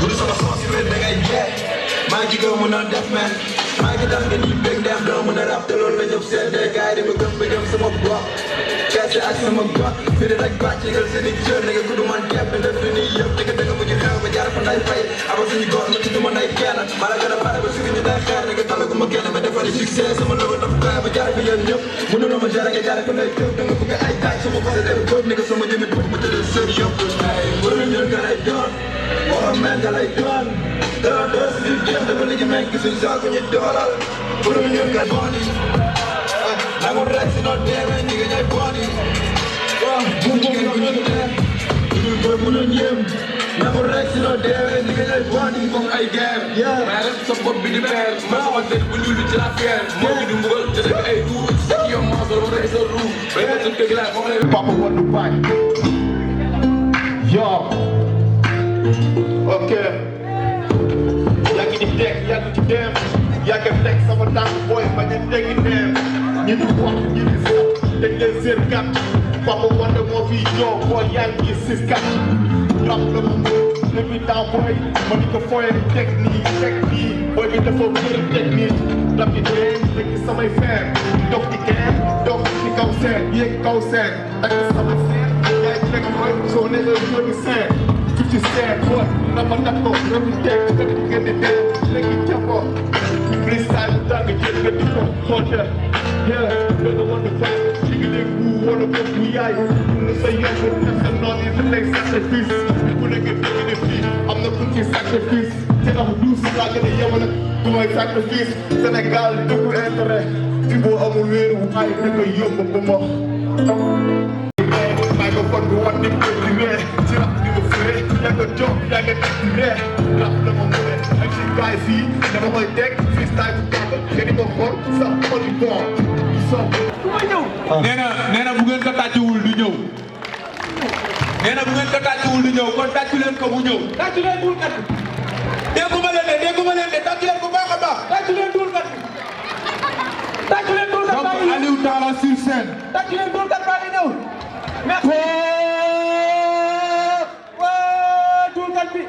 bu dul sama sens yu wér da ngay jeex maa ngi ci kaw mu naan def man maa ngi tax nga nii bëgg neex doo mën a rap te loolu la ñëpp seetee gars yi di ma gëm sama gox kese ak sama gox fi di rek bàccigal seen i jër nga ku du man kepp def fi nii yëpp dëgg dëgg mujj xew ba jaar fa nday fay aba suñu gox ma tudd ma nday kenn ma la gën a pare ba suñu ñu day xeer nga tame ku ma kenn ba defari succès sama logo dafa kaay ba jaar fi yéen ñëpp mënu la ma jara nga jaar fa nday tëb da nga bëgg ay taaj sama xol dem góob ni ko sama jëmi bëgg ma tëdd sër yëpp ay mënu la ñëw ka lay doon oo men ka lay doon dara doo si di jeex dafa li ñu mekk suñ saako ñu doolal mënu la ñëw ka boni nangu rek si noon deewee ñi nga ñay boni bu jigéen bu ñu dee ñu koy mën a ñeem nangu rek si noon deewee ñi nga ñay boni comme ay guerre mais rek sa bopp bi di meer man sama tête bu ñuul bi ci la fier moo bi di mbugal te def ay ruu sa ki yow maa solo rek sa ruu bay ma tëdd laa moom lay Papa Wonder back. Yo. Ok. Yaa ngi di teg yaa ngi di dem yaa ngi teg sama tànk booy bañ a teggi neem ñi di wax ñi di sax dañ leen seen kat Papa Wonder moo fi joo booy yaa ngi sis kat rap la mu depuis temps booy ma di ko foye teg nii booy bi dafa bëri teg nii rap yi dee nekk samay feer dox ci kenn dox ci kaw seen yéeg kaw seen ak sama seen yaay teg mooy soo ne la jógi seen ci seet xool raba dak ko rabi teg dëkk ngeen di dee léegi jàppo freestyle tàng jël nga di ko xoote yeah danga wan na fay ci ngi léeg bu wala bopp bu yaay lu sa yomb def sa noon yi dañ lay sacrifice ku nekk dégg ne fii am na kuñ ci sacrifice te am duus laa gën a yemal ak du may sacrifice Sénégal dëkku intérêt fi boo amul wéeru waay da koy yóbbu ba mox microphone bi wan ni ko di ree ci rap ni ma furee yaa nga jox yaa nga teg di ree rap la ma mune ak si gaay fii dama koy teg freestyle bu tàmb nga di ko xool sa xol yi bon so nee na bu ngeen ko tàccuwul du ñëw nee na bu ngeen ko tàccuwul du ñëw kon tàccu leen ko mu ñëw tàccu leen dul kat dégguma leen de tàccu leen ko baax a baax tàccu leen dul kat tàccu leen dul kat donc Aliou Talla sur scène tàccu leen dul kat baa ngi ñëw merci waa dul kat bi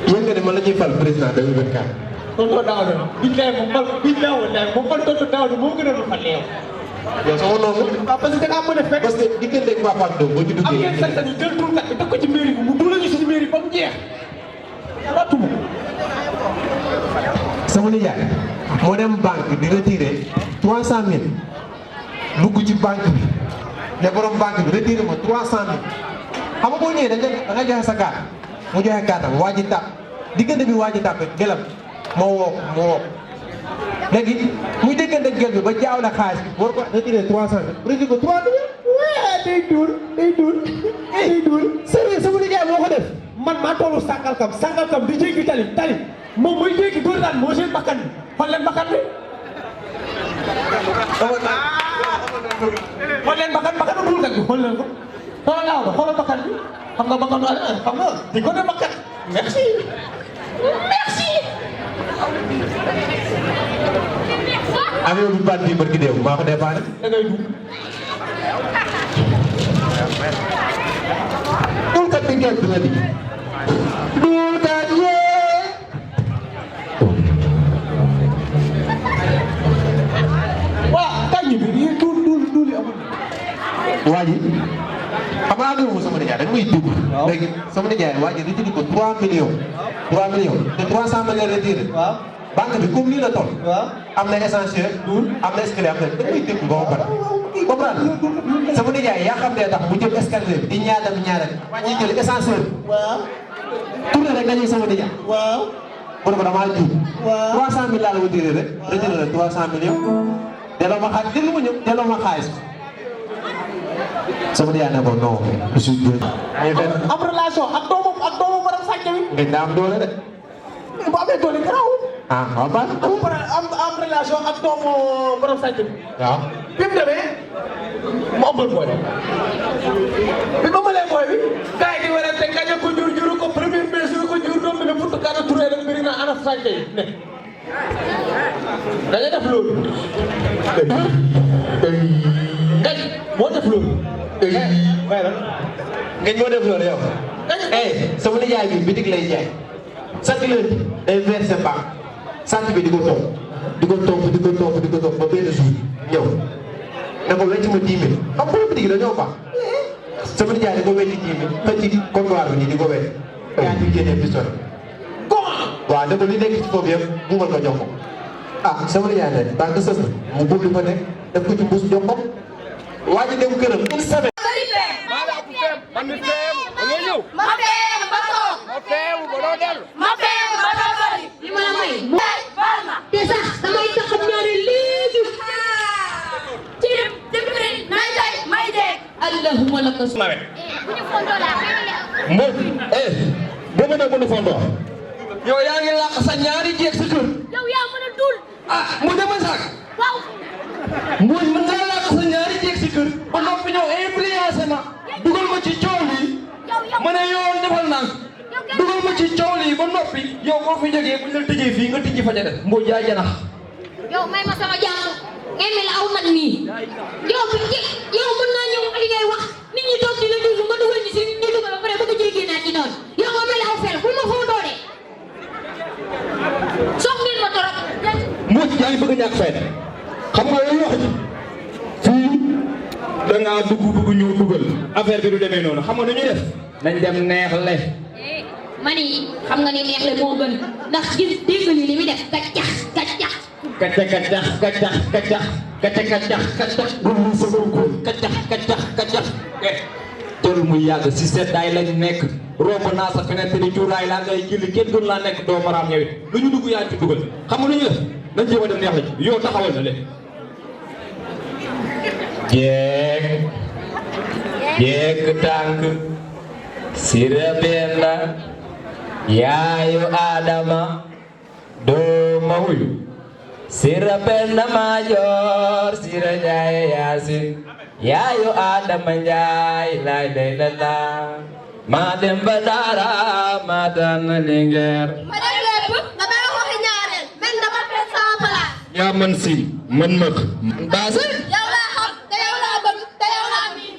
yéen nga ne man la ñuy fal président 2024. tonton Daouda billahi moom tonton Daouda moo gën a lu fa leew. yow sama noonu. waaw parce que da ngaa mën a fekk. parce que diggante ak Papa Ndo boo ci duggee. am ngeen sañ-sañu jël turkat bi teg ko ci mairie bi mu dugal ñu suñu mairie ba mu jeex. ratuma. sama nijaay moo dem banque di retiré 300000 dugg ci banque bi ne borom banque bi retiré ma 300000 xam nga boo ñëwee da nga joxe sa carte mu joxe carte am waa ji tàpp diggante bi waa ji tàpp gelam moo woo léegi muy déggante gel bi ba jaaw la xaalis bi war ko retiré 300000 retiré ko 3 millions. waaw day duul. sérieux sama liggéey moo ko def man maa tollu Sangalkam di jéggi tali moom muy jéggi dóor daan moo seen bakkan bi xool leen bakkan bi. xool leen bakkan duul kat bi xool leen ko. xoolal bakkan bi xam nga bakkan xam nga di ko ne bakkan merci. avion bi bandi barki déew maa ko dépanné. da ngay dugg. dul kat bi ngeen dina di. dul kat yee. waaw kañ bi yéen duul yi amul. waa ji xam nga àndul sama nijaay dañ muy dugg. léegi sama nijaay waa ji retiré ko 3 millions. 3 millions te 300 000 la retiré. waaw banque bi comme nii la toll. waaw am na essentiel. am na escalier am na dañ muy dégg ba pare. comprendre sama nijaay yaa xam ne tax mu jël escalier bi di ñaanal waa ñuy jël essentiel. waaw. tourné rek dañuy sama nijaay. waaw. mu ne ko damaa juum. waaw 300000 laa la retiré rek. retiré la 300 millions. delloo ma xaalis delloo ma ñëw delloo ma xaalis. sama nijaay ne ko non. am relation ak doomu borom sàcc bi. ngeen daa am doole de. bu amee doole garaawul. ah waaw baax am relation ak doomu borom sàcc bi. waaw. bi mu demee mu ëmbal booy bi ma mënee booy bi gars yi di warante kañ ko juru ko premier ministre ko jur doom bi ne pour que Touré rek mbiri na ana sàcc yi ne da nga def loolu. gañ moo def loolu. waaye lan ngeen moo def loolu yow. sama nijaay bi bitig lay jaay chaque lundi day verser banque sant bi di ko topp ba benn jour ñëw ne ko wecc ma 10 000 xam nga bitig la ñëw ba sama nijaay di ko wecc 10 000 xëcc ci comptoir bi nii di ko wecc yaa ngi génnee pistolet waaw ne ko li nekk ci foofu yëpp buumal ko jox ko sama nijaay ne banque sës na mu buub li fa nekk def ko ci mbuus jox ko waa ji dem këram une semaine. man mi feebu da ngay ñëw. ma feebu ba toog. ma feebu ba doo dellu. ma feebu ba doo bëri. li ma la may. baal ma. te sax damay taxam ñaari léegi. ci dëkk nay day may dégg. allahumma laka su. nawet. bu ñu fondoo laa Mbodj boo mënee bu ñu fondoo yow yaa ngi làq sa ñaari jeeg sa kër yow yaa mën a dul. mu demal sax waaw. Mbodj mën ngaa làq sa ñaari jeeg sa kër ba noppi ñëw influencé ma dugal ma ci coow lii ma ne yoon defal naa dugal ma ci coow lii ba noppi yow boo fi jógee bu ñu la tëjee fii nga tëjji fa ca def Mbodj yaa janax yow may ma sama jàmm ngeen mel aw nag nii yow mën naa ñëw li ngay wax nit ñi toog di la déglu nga dugal ñu si ñu dugal ba pare bëgg a jéggi naa ci noonu yow nga mel aw fel bul ma fondoo de soog ngeen ma torop. Mbodj yaa ngi bëgg a ñàkk fayda xam nga loolu wax ji fii da ngaa dugg bëgg ñu dugal affaire bi du demee noonu xam nga nu ñuy def nañ dem neexle mani xam nga ni neexle moo gën ndax gis dégg ni li muy def kaccax kaccax tol muy yàgg si seddaay lañ nekk romb naa sa fenêtre ni cuuraay laa ngay julli kenn gën laa nekk doo maraam ñëwit lu ñu dugg yaa ci dugal xam nga nu ñu def nañ jéem a dem neex la yow taxawal na leen jeeg tànk sira benna yaayu Adama dooma wuyu sira benna maajoor sira Njaay Yaasin yaayu Adama Njaay laay lay la la maa dem ba daara maa tànn Linguère ma dem lépp damay waxi ñaareel men dama fee sama palaas yaa man si man mëk baase yow laa xam te yow laa bëgg te yow laa miin.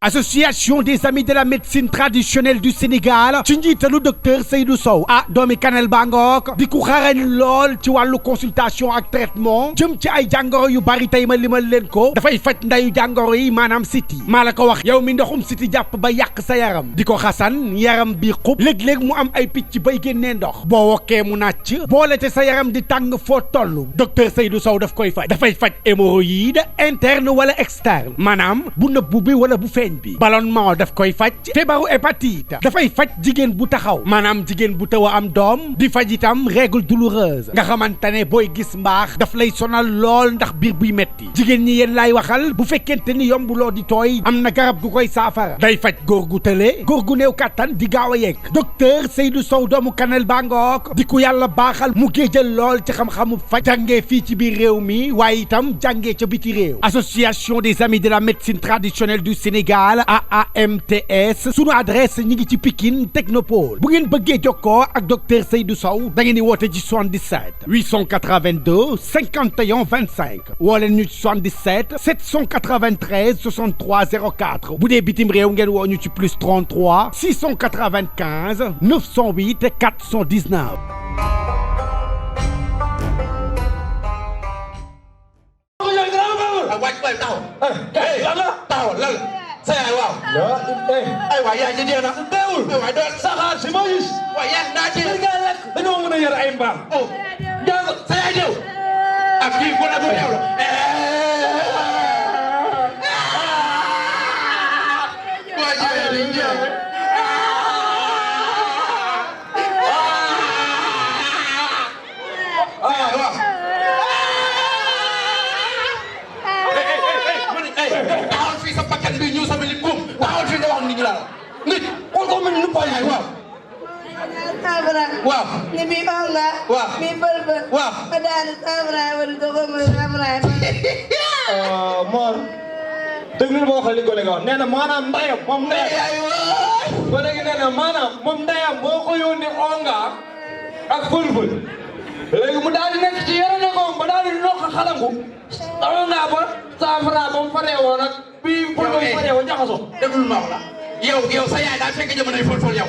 Association des amis de la médecine traditionnelle du Sénégal ci njiitalu docteur Seydou Sow doomi Kanel Bangook di ku xarañ lool ci wàllu consultation ak traitement jëm ci ay jàngoro yu bari tey ma limal leen ko dafay faj ndayu jàngoro yi maanaam siti maa la ko wax yow mi ndoxum siti jàpp ba yàq sa yaram di ko xasan yaram bi xub léeg-léeg mu am ay picc bay génnee ndox boo wokkee mu nàcc boole te sa yaram di tàng foo toll docteur Seydou Sow daf koy faj dafay faj hémorroïde interne wala externe maanaam bu nëbbu bi wala bu feeñ bi ballonnement daf koy faj feebaru hépatite dafay faj jigéen bu taxaw maanaam jigéen bu taw a am doom di faj itam règle douloureuse nga xamante ne booy gis mbaax daf lay sonal lool ndax biir buy metti jigéen ñi yéen laay waxal bu fekkente ni yombuloo di tooy am na garab gu koy saafara day faj góor gu tële góor gu néew kattan di gaaw a yegg docteur Seydou Sow doomu Kanel Bangook di ku yàlla baaxal mu géejal lool ci xam-xamu faj jàngee fii ci biir réew mi waaye itam jàngee ca biti réew association des amis de la médecine traditionnelle du Sénégal AAMTS sunu adresse ñi ngi ci Pikine Technopole bu ngeen bëggee jokkoo ak docteur Seydou Sow da ngeen di woote ci 77 882 51 25 woo leen ñu ci 77 793 63 04 bu dee bitim réew ngeen woo ñu ci plus 33 695 908 419. sa yaay waaw ay waay yaa ci dee na deewul ay waay doon saxaar si ma gis waay yaa naa ci dañoo mën a yar ay mbaam jàng sa yaay deew ak kii ku na du deew la waa jëlee li njëw waaw taxawal fii sa bakkan bi ñëw sama li góom taxawal fii nga wax nit ñi la nit xool ko mel ni nu paay waaw waaw ni bi onga waaw mi bëlbël waaw ma daanu sabra wala dogo ma sabra Mor déglu ma waxal li gone nga wax nee na maanaam ndeyam moom ndeyam gone gi nee na maanaam moom ndeyam boo ko yónni onga ak bëlbël léegi mu daal di nekk ci yeneen moom ba daal di nokk xalangu onga ba sabra ba mu faree woon ak bi fol ko fa yow jaxaso déglu ma wax la yow sa yaay daa fekk jamonoy fol yow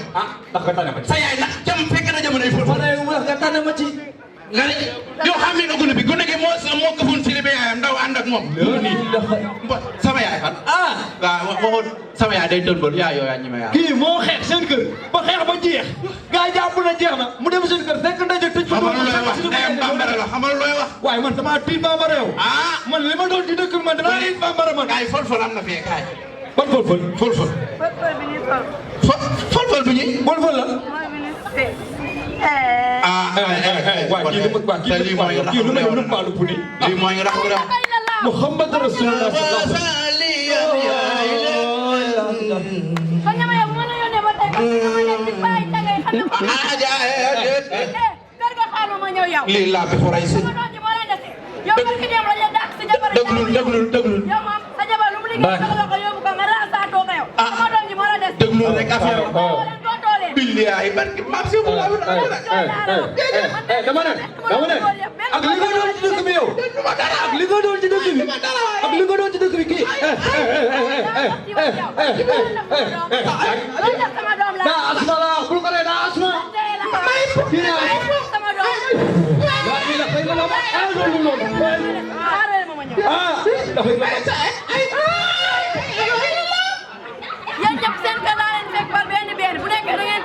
ndax nga tane ma sa yaay ndax jam fekk na jamonoy fol wala yow nga tane ma ci nga ne yow xam nga gune bi gune gi moo këfoon ci li ba yaayam ndaw ànd ak moom sama yaay fan waaw waxoon sama yaay day tënbal yaa yow yaa ñi ma yaa kii moo xeex seen kër ba xeex ba jeex gaa yi jàpp na jeex na mu dem seen kër fekk ndaje tëj xamal looy wax ayam bambara la xamal looy wax waaye man dama tiit bambara yow man li ma doon di dëkk man dama tiit bambara man kaay fol am na fee kaay ban fol bi ñuy fol la waaw kii dafa baax lii mooy nga kii lu ma lu paalu puni lii mooy nga raxu ra Muhammad Rasulullah lii laa bi xoray si déglul déglul rek affaire billahi barki maam si bu la dama ne ak li nga doon ci dëkk bi yow ak li nga doon ci dëkk bi ak li nga doon ci dëkk bi kii daa asma la bul ko dee daa asma kii ne sama doom yaa ila xëy na ma loolu noonu yéen ñëpp seen kër laa leen fekk par benn bu nekkee da ngeen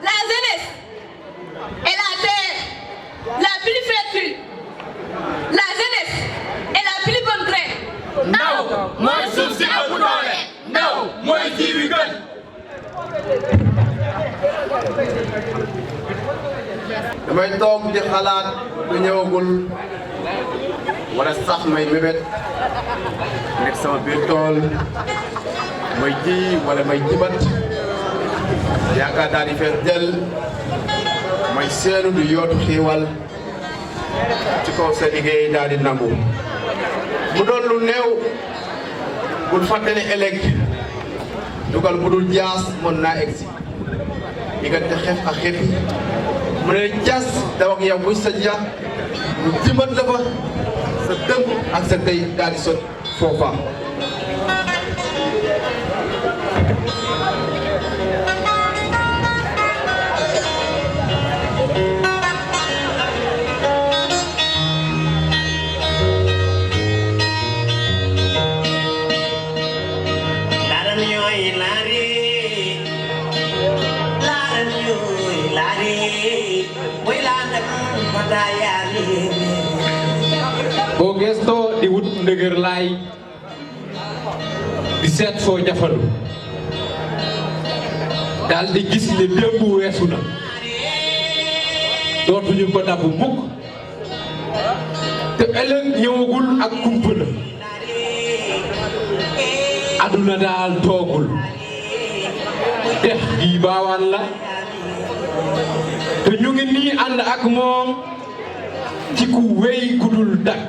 La jeunesse est la terre la plus fertile. La jeunesse est la plus bonne graine. ndaw mooy suuf si ëpp doole. ndaw mooy ji bi gën. damay toog di xalaat lu ñëwagul wala sax may mébét nekk sama biir tool may ji wala may jibat yaakaar daal di fees del may seenu du yootu xiiwal ci kaw sa liggéey daal di nangu mu doon lu néew bul fàtte ne ëllëg dugal bu dul jaas mën naa egsi diggante xef ak xefi mu ne jaas daw ak yow muy sa ja mu jëmbat la fa sa dëmb ak sa tey daal di sot foofa boo gestoo di wut ndëgër laay di seet foo jafandu daal di gis ne démb weesu na dootuñu ko dabb mukk te ëllëg ñëwagul ak kumpa la aduna daal toogul dex gi baawaan la te ñu ngi nii ànd ak moom ci ku wéy gudul dak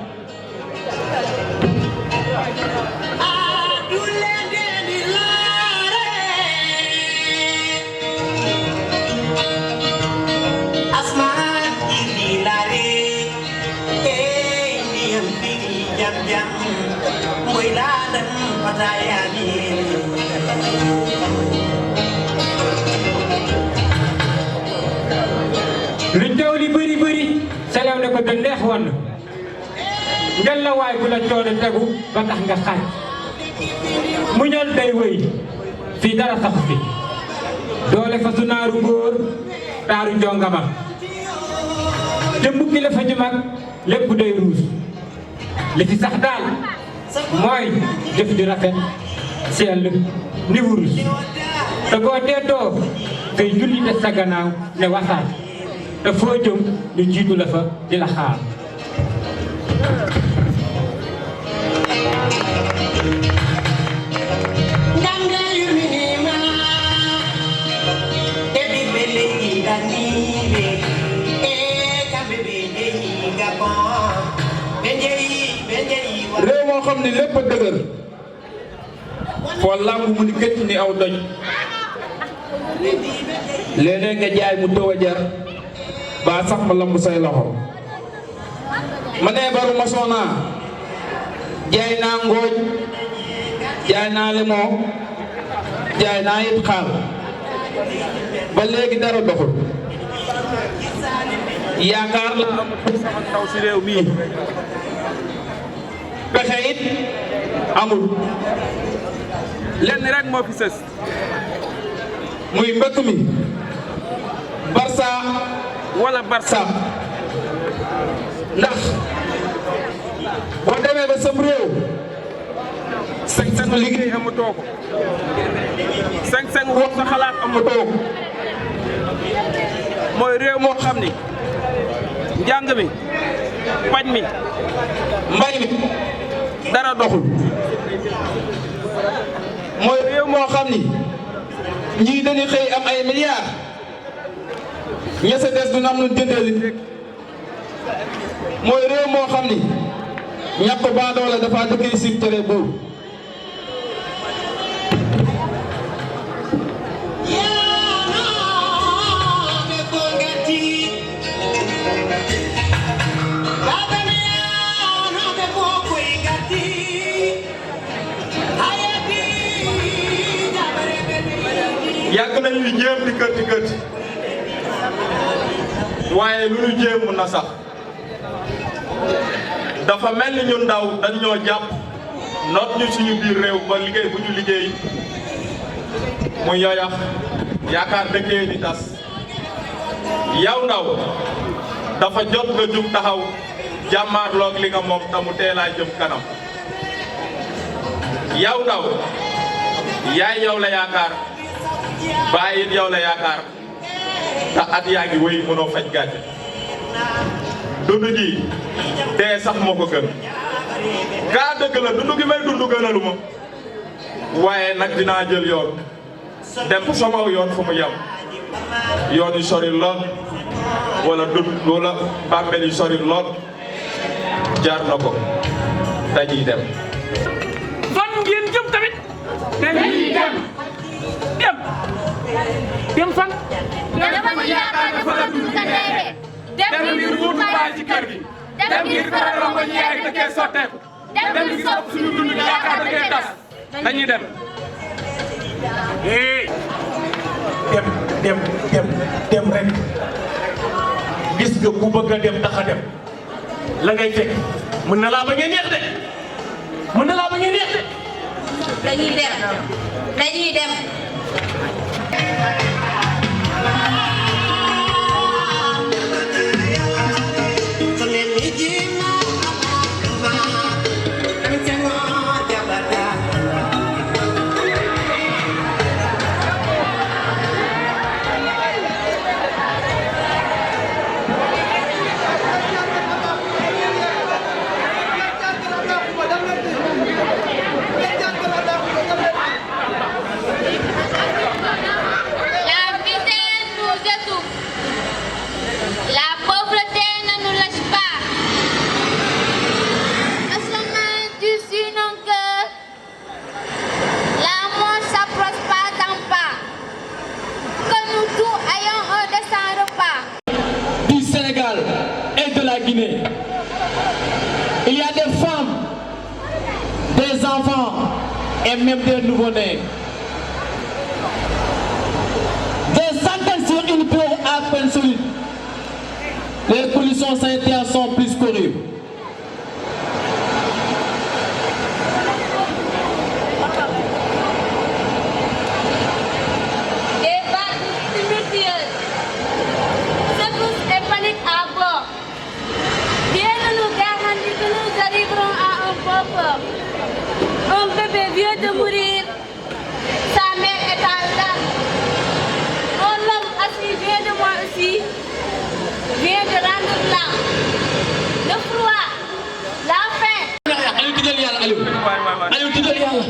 lu coow li bëri bëri selew ne ko da neex wan ngel la waay bu la coono tegu ba tax nga xaaj muñal day wëy fii dara sax fi doole fa su naaru góor taaru jongama te mbukki la fa ju mag lépp day ruus li fi sax daal mooy jëf di rafet sell ni wurus te boo teetoo ngay julli des sa gannaaw ne wasaat te foo jëm ñu jiitu la fa di la xaar réew moo xam ne lépp a dëgër foo làmb mu ni këcc ni aw doj léeg-léeg nga jaay mu tëw a jar ba sax ma lamb say loxo ma nee baru ma soona jaay naa ngooj jaay naa limon jaay naa it xaal ba léegi dara doxul yaakaar la sama taw si réew mii pexe it amul lenn rek moo fi sës muy mbëkk mi Barça wala Barça ndax boo demee ba sam réew sañ-sañ liggéey amatoo ko sañ-sañ wax sa xalaat amatoo ko mooy réew moo xam ni njàng mi paj mi mbay mi dara doxul mooy réew moo xam ni ñii dañuy xëy am ay milliards ña sa des du am lu jëndali mooy réew moo xam ni ñàkk baadoola dafa dëkkee si tere buur yàgg nañuy jéem di kërti kërti waaye lu ñu jéem mun na sax dafa mel ni ñun ndaw dañ ñoo jàpp noot ñu suñu biir réew ba liggéey bu ñu liggéey mu yoyax yaakaar dëkkee di tas yow ndaw dafa jot nga jug taxaw jàmmaarloog li nga moom tamu teelaa jëm kanam yow ndaw yaay yow la yaakaar bàyyi it yow la yaakaar te at yaa ngi wéy mënoo faj gàcce dund ji dee sax moo ko gën gaa dëgg la dund gi may dund gënalu ma waaye nag dinaa jël yoon dem sama yoon fu mu yem yoon yu sori lool wala bàmmeel yu sori lool jaar na ko dañuy dem. fan ngeen jëm tamit. dañuy dem. dem fan. dama yaakaar ne fa la dund dem ngir wuutu baay ci kër gi. dem ngir fexe rongo ñi yaay dëkkee sotteeku. dem ngir sopp suñu dund gi yaakaar dëkkee tas. dañuy dem. dem rek gis nga ku bëgg a dem tax a dem la ngay fekk mën na laa bañ a neex de mën na laa bañ a neex de. dañuy dem dañuy dem. So let me Guinée. Il y a des femmes, des enfants et même des nouveau-nés. Des centaines sur une plage à peine solide. Les conditions sanitaires sont plus qu'horribles. Des vagues tumultueuses, secousses et paniques à bord. Rien ne nous garantit que nous arriverons à un bon port. Un bébé vient de mourir, sa mère est en larmes. Un homme assis vient de moi aussi, vient de rendre l'âme. Le froid, la faim. Aliou tuddal yàlla Aliou. Aliou tuddal yàlla.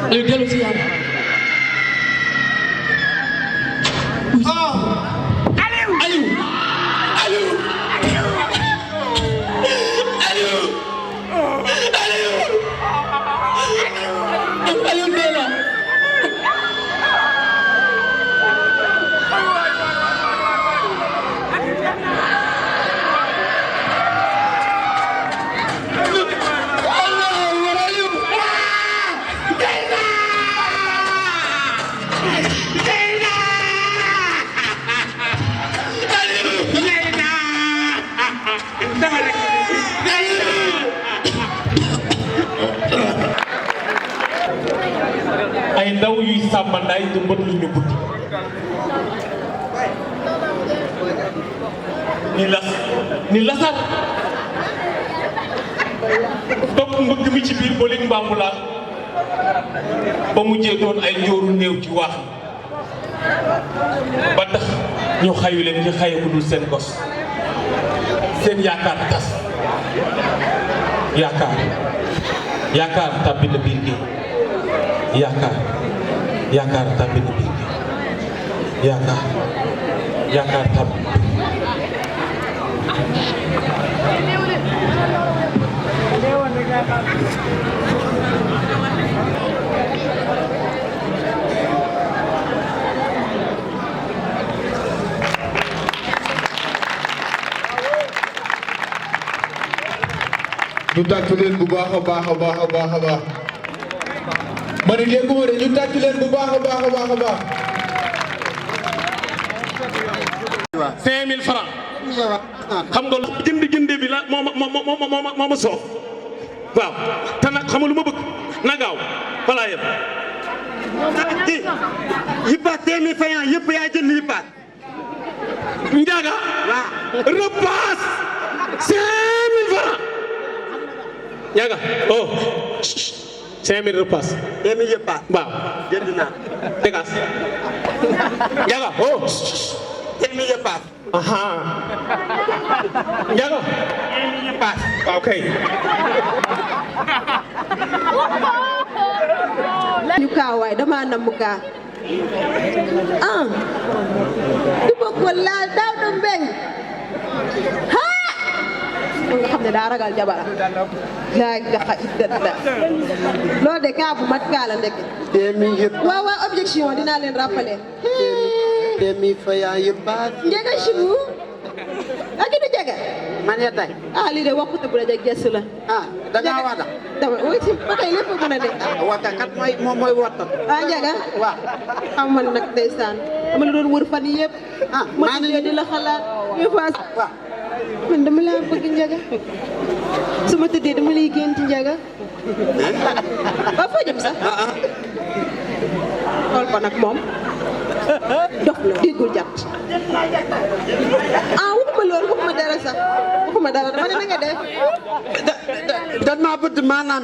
Aliou dellu si yàlla. Aliou. Aliou. Aliou. Aliou. Aliou dee na. ay ndaw yuy sàmmandaay te mbët lu ñu guddi ni lasar topp mbëgg mi ci biir bolig mbambulaat ba mujjee doon ay njooru néew ci waax ba tax ñu xayu leen ci xaye ku dul seen gos seen yaakaar tas yaakaar tàbbi na biir géej yaakaar tàbbi na biir géej yaakaar tàbbi ñu tàccu leen bu baax a baax a baax a baax a baax ma ne dégguma de ñu tàccu leen bu baax a baax a baax a baax 5000 francs xam nga lu jënd bi la moo ma soof waaw te nag xam nga lu ma bëgg na gaaw falaa yem yippaat 5000 francs yëpp yaa jënd yippaat Ndiaga repaas 5000 francs Ndiaga oh 5000 repaas 5000 yippaat waaw jënd naa dégas Ndiaga oh 5000 yippaat aha Ndiaga 5000 yippaat waaw kay ñu kaa waay dama namm kaa du bëgg wala daaw da mbeng ha nga xam ne daa ragal jabara laa gaxa idda loolu de kaa bu mat kaa la ndekk waaw waaw objection dinaa leen rappeler 5000 francs yippaat njega chibu ak du jega man ya tay lii de waxute bu la jeg gestu la da ngaa wada dama way si ba tey lépp mën a nekk wata kat mooy wottat njega waaw xam man nag ndeysaan dama la doon wër fan yii yëpp ma di la xalaat ñu faas man dama laa bëgg njega su ma tëddee dama lay gént njega ba foo jëm sax xool ko nag moom dox la déggul jàpp waxuma loolu waxuma dara sax waxuma dara dama ne na nga def dan maa bëdd maanaam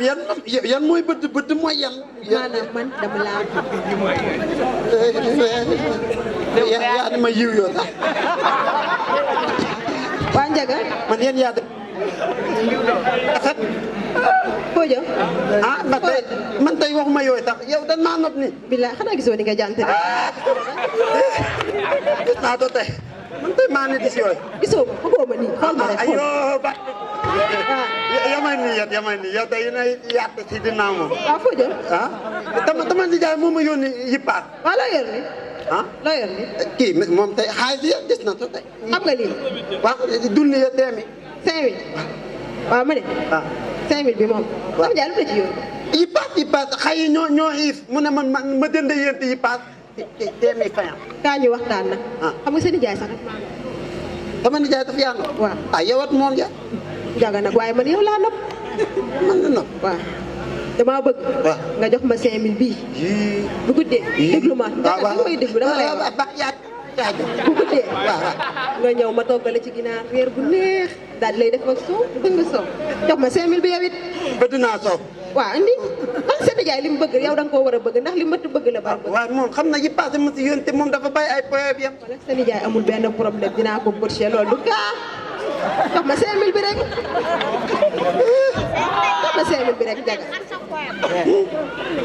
yan mooy bëdd mooy yan maanaam man dama laa yaa ni ma yiw yoo sax waa Njaga man yéen yaa de foo jëm man tey waxuma yooyu sax yow dan maa nopp ni billaay xanaa gisoo ni nga jante rek gis naa doo tey man tey maa ne dis yooyu gisoo ma bëggoo ma nii xool ma rek ayo ba yamay nii yow tey yéen a yaat ci dinaa moom foo jëm dama nijaay moo ma yónni yippaat waa la yor ni ah loo yor ni kii moom tey xaalis ya des na to tey xam nga lii waaw dund ya teemi 5000 waaw ma ne 5000 bi moom sama jaay lu la ci yow yi paas xay yi ñoo xiif mu ne ma dënd yéen yi paas teemi fayan kaa ñu waxtaan nag xam nga sa nijaay sax sama nijaay daf yaa nopp waaw ah yowat moom ya jaga nag waaye man yow laa nopp man la nopp waaw damaa bëgg nga jox ma 5000 bii bu guddee déglu ma dama may déglu dama lay wax bu guddee nga ñëw ma toggale ci ginaar reer bu neex daal lay def ak soow bëgg nga soow jox ma 5000 bi yow it bëgg naa soow waaw indi man sa nijaay li mu bëgg yow da nga koo war a bëgg ndax li mbëtt bëgg la bari bëgg waaw moom xam na yi passé ma si yoon te moom dafa bàyyi ay poye bi yam sa nijaay amul benn problème dinaa ko bërché loolu du kaa jox ma 5000 bi rek jox ma 5000 bi rek jaga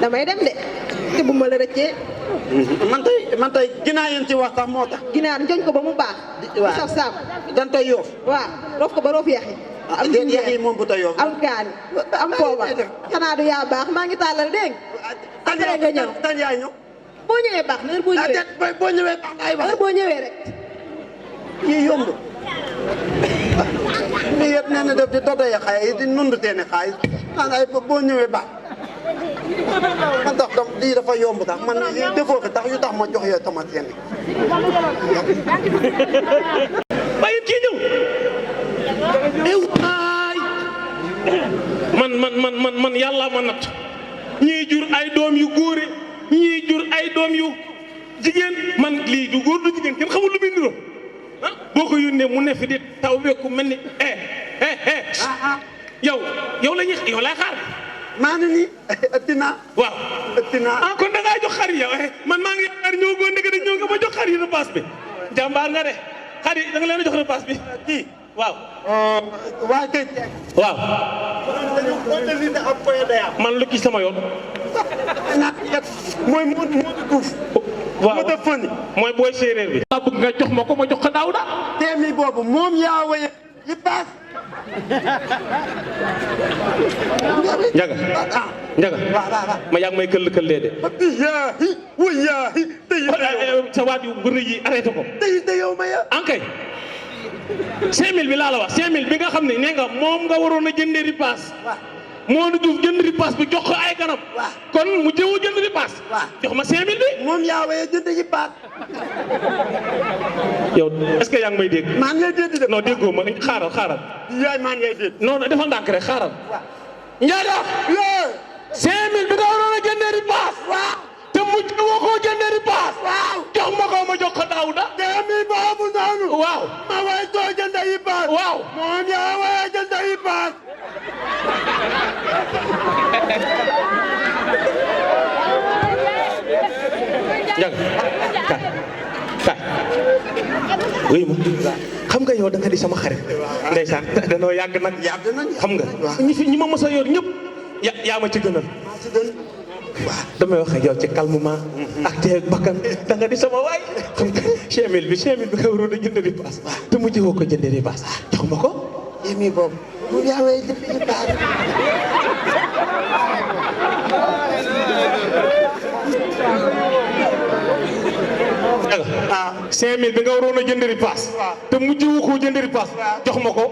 damay dem de te bu ma la rëccee man tey ginaar yéen ci wax sax moo tax ginaar njoñ ko ba mu baax waaw saf saaf dan tey yoof waaw roof ko ba roof yaxi am yaxi moom bu tey yoof am kaani am pooba xanaa du yaa baax maa ngi tàllal dégg après nga ñëw tan yaay ñëw boo ñëwee baax na heure boo ñëwee boo ñëwee baax ay wax heure boo ñëwee rek yii yomb ni yet nee na def di dodoye xaye di nundu teene xaay naan ay boo ñëwee baax man tax lii dafa yomb tax man defoo fi tax yu tax ma jox yow tomate seen bàyyi kii ñëw waay man yàlla ma natt ñii jur ay doom yu góore ñii jur ay doom yu jigéen man lii du góor du jigéen kenn xamul lu muy niroo boo ko yónnee mu ne fi di taw beeku mel ni yow laay xaar maa ngi nii ëttina waaw ëttina kon da ngaa jox xar yi yow man maa ngi yaakaar ñëw goo ndeke dañ ñëw nga ma jox xar yi repas bi jàmbaar nga de xar yi da nga leen a jox repas bi kii waaw waa kay waaw dañu organisé ab point de man lu ci sama yoon mooy moo duuf waaw moo def fëni mooy booy séeréer bi maa bëgg nga jox ma ko ma jox ko Daouda teemi boobu moom yaa waye yi paas Njaga ma yaa ngi may këll-këllee de yaahi tey sa waat yu bu rëy yi arrêté ko tey yow ma ya ankay 5000 bi laa la wax 5000 bi nga xam ne nee nga moom nga waroon a jëndee ripaas moo nu duuf jënd ripaas bi jox ko ay ganam kon mu jëwu jënd ripaas jox ma 5000 bi moom yaa waye jënd yi paas yow est-ce que yaa ngi may dégg maa ngi lay dégg de non déggoo ma xaaral yaay maa ngi lay dégg non defal ndànk rek xaaral Ndiaga 5000 bi nga waroon a jëndee ripaas te mu jëwoo koo jëndee ripaas jox ma ko ma jox ko Daouda 5000 boobu noonu waaw ma way too jënd yi paas waaw moom yaa waye jënd yi paas Ndiaga kaay wuyu ma xam nga yow da nga di sama xarit ndeysaan danoo yàgg nag xam nga ñi ma mos a yor ñëpp yaa ma ci gënal waaw damay wax ak yow ci calmement ak tey bakkan da nga di sama waay xam nga 5000 bi nga waroon a jënd ripaas te mu jëwoo ko jënd ripaas jox ma ko yémi boobu mu yaa waye jënd yi paas ah 5000 bi nga waroon a jënd ripaas te mu jëwoo ko jënd ripaas jox ma ko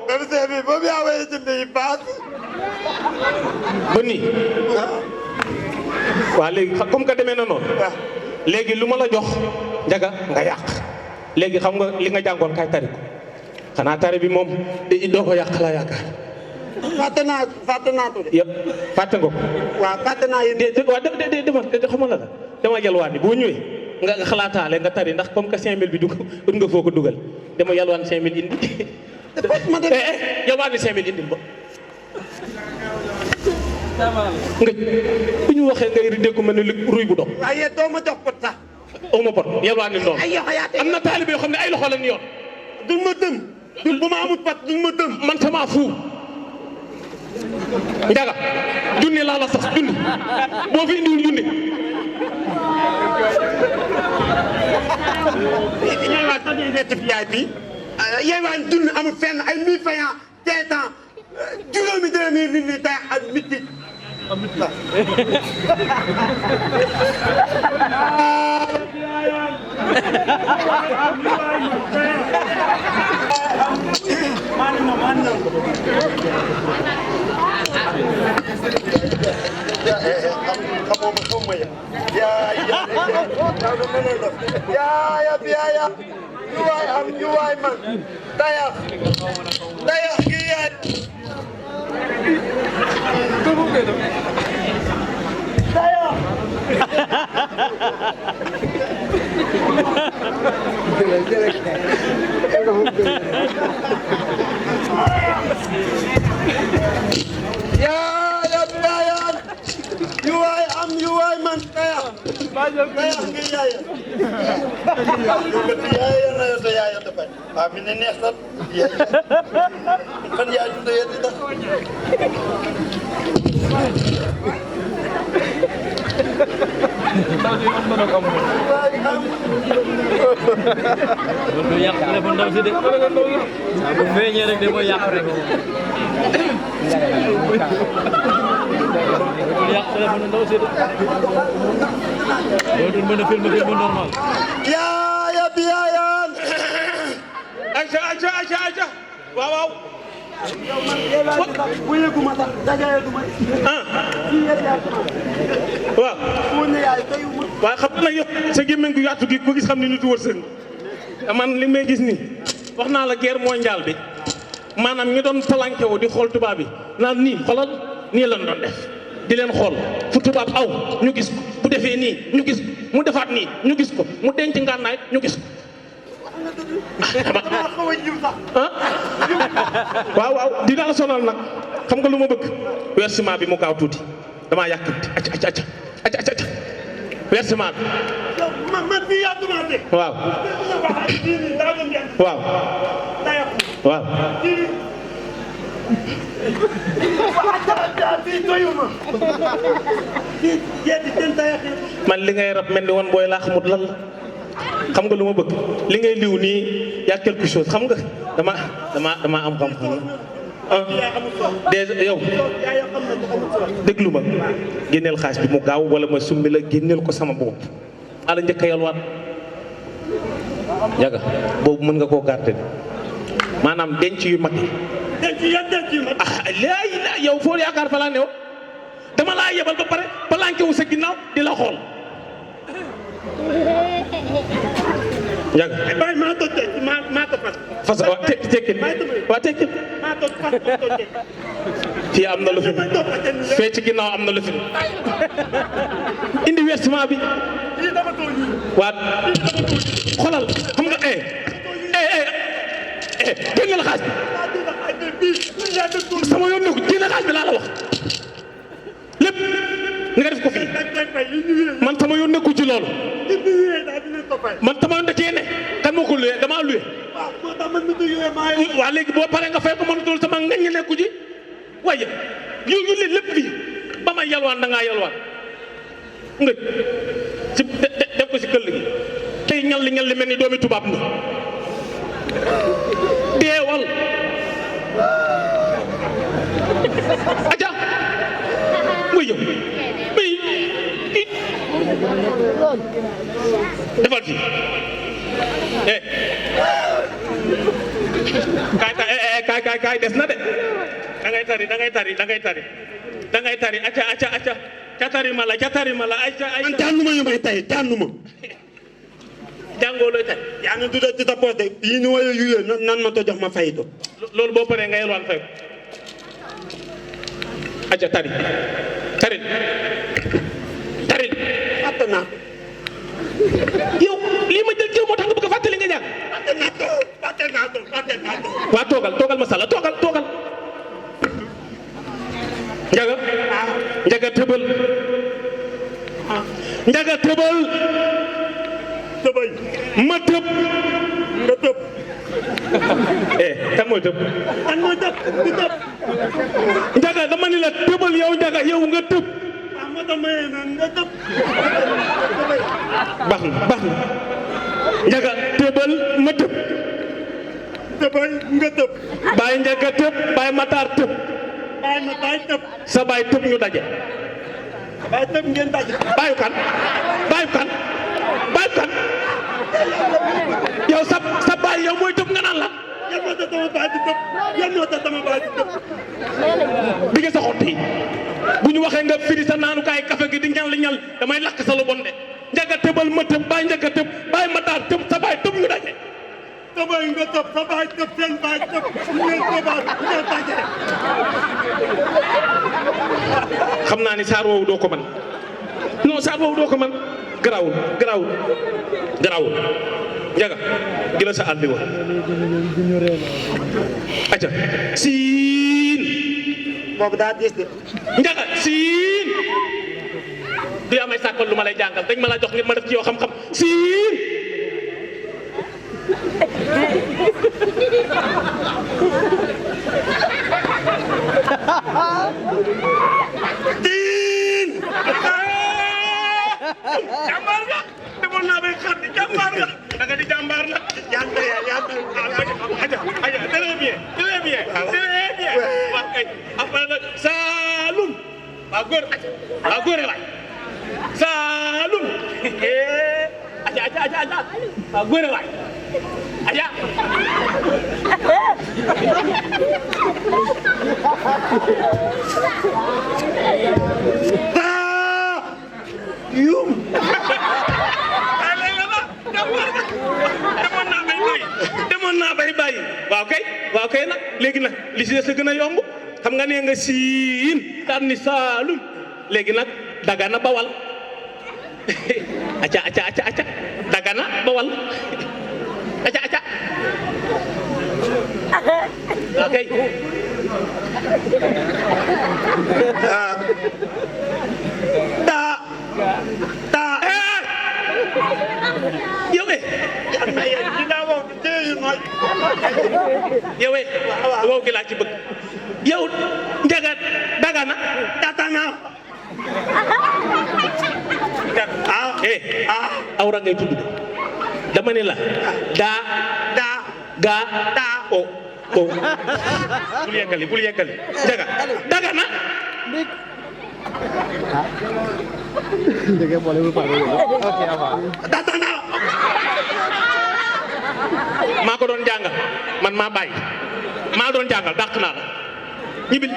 même 5000 boobu yaa waye jënd yi paas ba nii waaw léegi comme que demee na noonu léegi lu ma la jox Njaga nga yàq léegi xam nga li nga jàngoon kay tari ko xanaa tari bi moom doo ko yàq laa yaakaar fàtte naa tuuti fàtte nga ko waaw fàtte naa yéen waaw dama xamal la dama yalwaan ni boo ñëwee nga xalaataale nga tari ndax comme que 5000 bi ut nga foo ko dugal dama yalwaan 5000 indi yalwaan ni 5000 indi ba nga bu ñu waxee ngay ridé ko mel ni ruy bu dox waaye doo ma jox pot sax aw ma pot yalwaan ni noonu am na taalibe yoo xam ne ay loxo la ni yoon duñ ma dëm bu ma amul pot duñ ma dëm man sama fu Njaga junni laa la sax junni boo fi indiwul junni ñooy waa sax ñuy nekk VIP yéen waa junni amul fenn ay 1000 francs teetan juróomi dërëm yi nit ñi tay ak mitti You are man. Daya Aja. Wow. waaye xam nga yow sa gémmiñ gu yaatu gi ko gis xam ne nitu wërsëg man li may gis ni wax naa la guerre mondiale bi maanaam ñu doon palanke wu di xool tubaab bi naan nii xoolal nii lañ doon def di leen xool fu tubaab aw ñu gis ko bu defee nii ñu gis ko mu defaat nii ñu gis ko mu denc ngànnaay ñu gis ko waaw dina la sonal nag xam nga lu ma bëgg versement bi mu gaaw tuuti damaa yàkkamti acca versement bi man bi yàgguma de waaw man li ngay rab mel ni woon booy laa xamut lan la xam nga lu ma bëgg li ngay liw nii yaa quelque chose xam nga dama am xam-xam déjà yow déglu ma génneel xaalis bi mu gaaw wala ma summi la génneel ko sama bopp ala njëkk a yalwaat yaga boobu mën nga koo garder maanaam denc yu mag yi léegi yow foo yaakaar fa laa new dama laa yebal ba pare palanke wu sa ginnaaw di la xool yaga bàyyi maa ko teg maa ko fas waaw tekkil fii am na lu fi fee ci ginnaaw am na lu fi indi versement bi waa xoolal xam nga génneel xaas bi sama yoon ne ko génneel xaas bi laa la wax lépp nga def ko fii man sama yoon nekku ci loolu man sama yoon da cee ne kan moo ko luwee damaa luwee waa léegi boo paree nga fay ko mënatul sama ngañ nekku ci waaye yow ñu leen lépp fii ba may yalwaan da ngaa yalwaan nga ci def ko si këll gi tey ñal li mel ni doomi tubaab ni deewal aja muy yow defal fii kaay des na de da ngay tari acca ca tari ma la acca man tànnuma ñu may tay tànnuma jàngoo looy tay yaa ngi dudal ci ta poste yi ñu waye yu nan ma to jox ma fay to loolu boo paree nga yelwaan fay acca tari attana yow lii ma jël moo tax nga bëgg a fàttali nga jàng fàtte naa to waa toogal ma sala toogal njaga tëbal tëbay ma tëb nga tëb kan mooy tëb di tëb njaga dama ni la tëbal yow njaga yow nga tëb ma dama nga tëb baax na njaga tëbal ma tëb tëbay nga tëb bàyyi njaga tëb bàyyi mataar tëb bàyyi tëb sa bàyyi tëb ñu daje bàyyi tëb ngeen daje bàyyi kan yow sa baay yow mooy tëb nga naan la. yan moo tax sama baay di tëb yan moo tax sama baay di tëb. bi nga sa xotti bu ñu waxee nga firi sa naanukaay café gi di ñal damay lakk sa lu bon de njaga tëbal ma tëb baay njaga tëb baay ma taar tëb sa baay tëb ñu daje. sa baay nga tëb sa baay tëb seen baay tëb ngeen tëbaat ngeen daje. xam naa ni saar woowu doo ko man non saar woowu doo ko man garaawul njaga gila sa àlli wa acca siin boobu daa diis de njaga siin du yaa may sàkkal lu ma lay jàngal dañ ma la jox ngir ma def ci yow xam-xam siin siin jàmbaar nga demoon naa bay xar di jàmbaar nga da nga di jàmbaar nag aja très bien waaw kay après nag Saalum waa góor waay Saalum aja waa góor waay aja yum demoon naa bay bàyyi waaw kay nag léegi nag li si des a gën a yomb xam nga nee nga siin daan ni Saalum léegi nag Dagana Bawal acca Dagana Bawal acca ok yow wow gi laa ci bëgg yow njaga Dagana Datana awra ngay tudd de dama ne la ga o bul yeggali njaga Dagana Datana maa ko doon jàngal man maa bàyyi maa doon jàngal dàq naa la ñibbil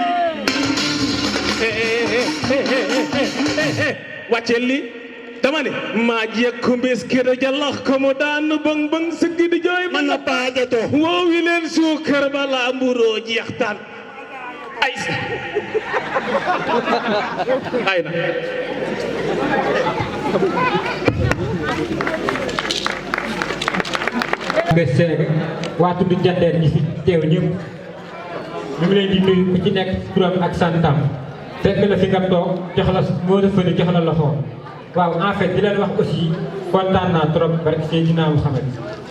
wàcceel li dama ne maa jekk mbés kër jàllax ko mu daan bëng bëng sëgg di jooy man na paajato woowi leen suukar balaa mburoo jeextaan ay na nga seeg waa tudd jandeer ñi fi teew ñëpp ñu ngi leen di nuyu ku ci nekk turam ak santam fekk la fi nga toog jox la moo la fële jox la loxo waaw en fait di leen wax aussi kontaan naa trop barke Seydina Muhammad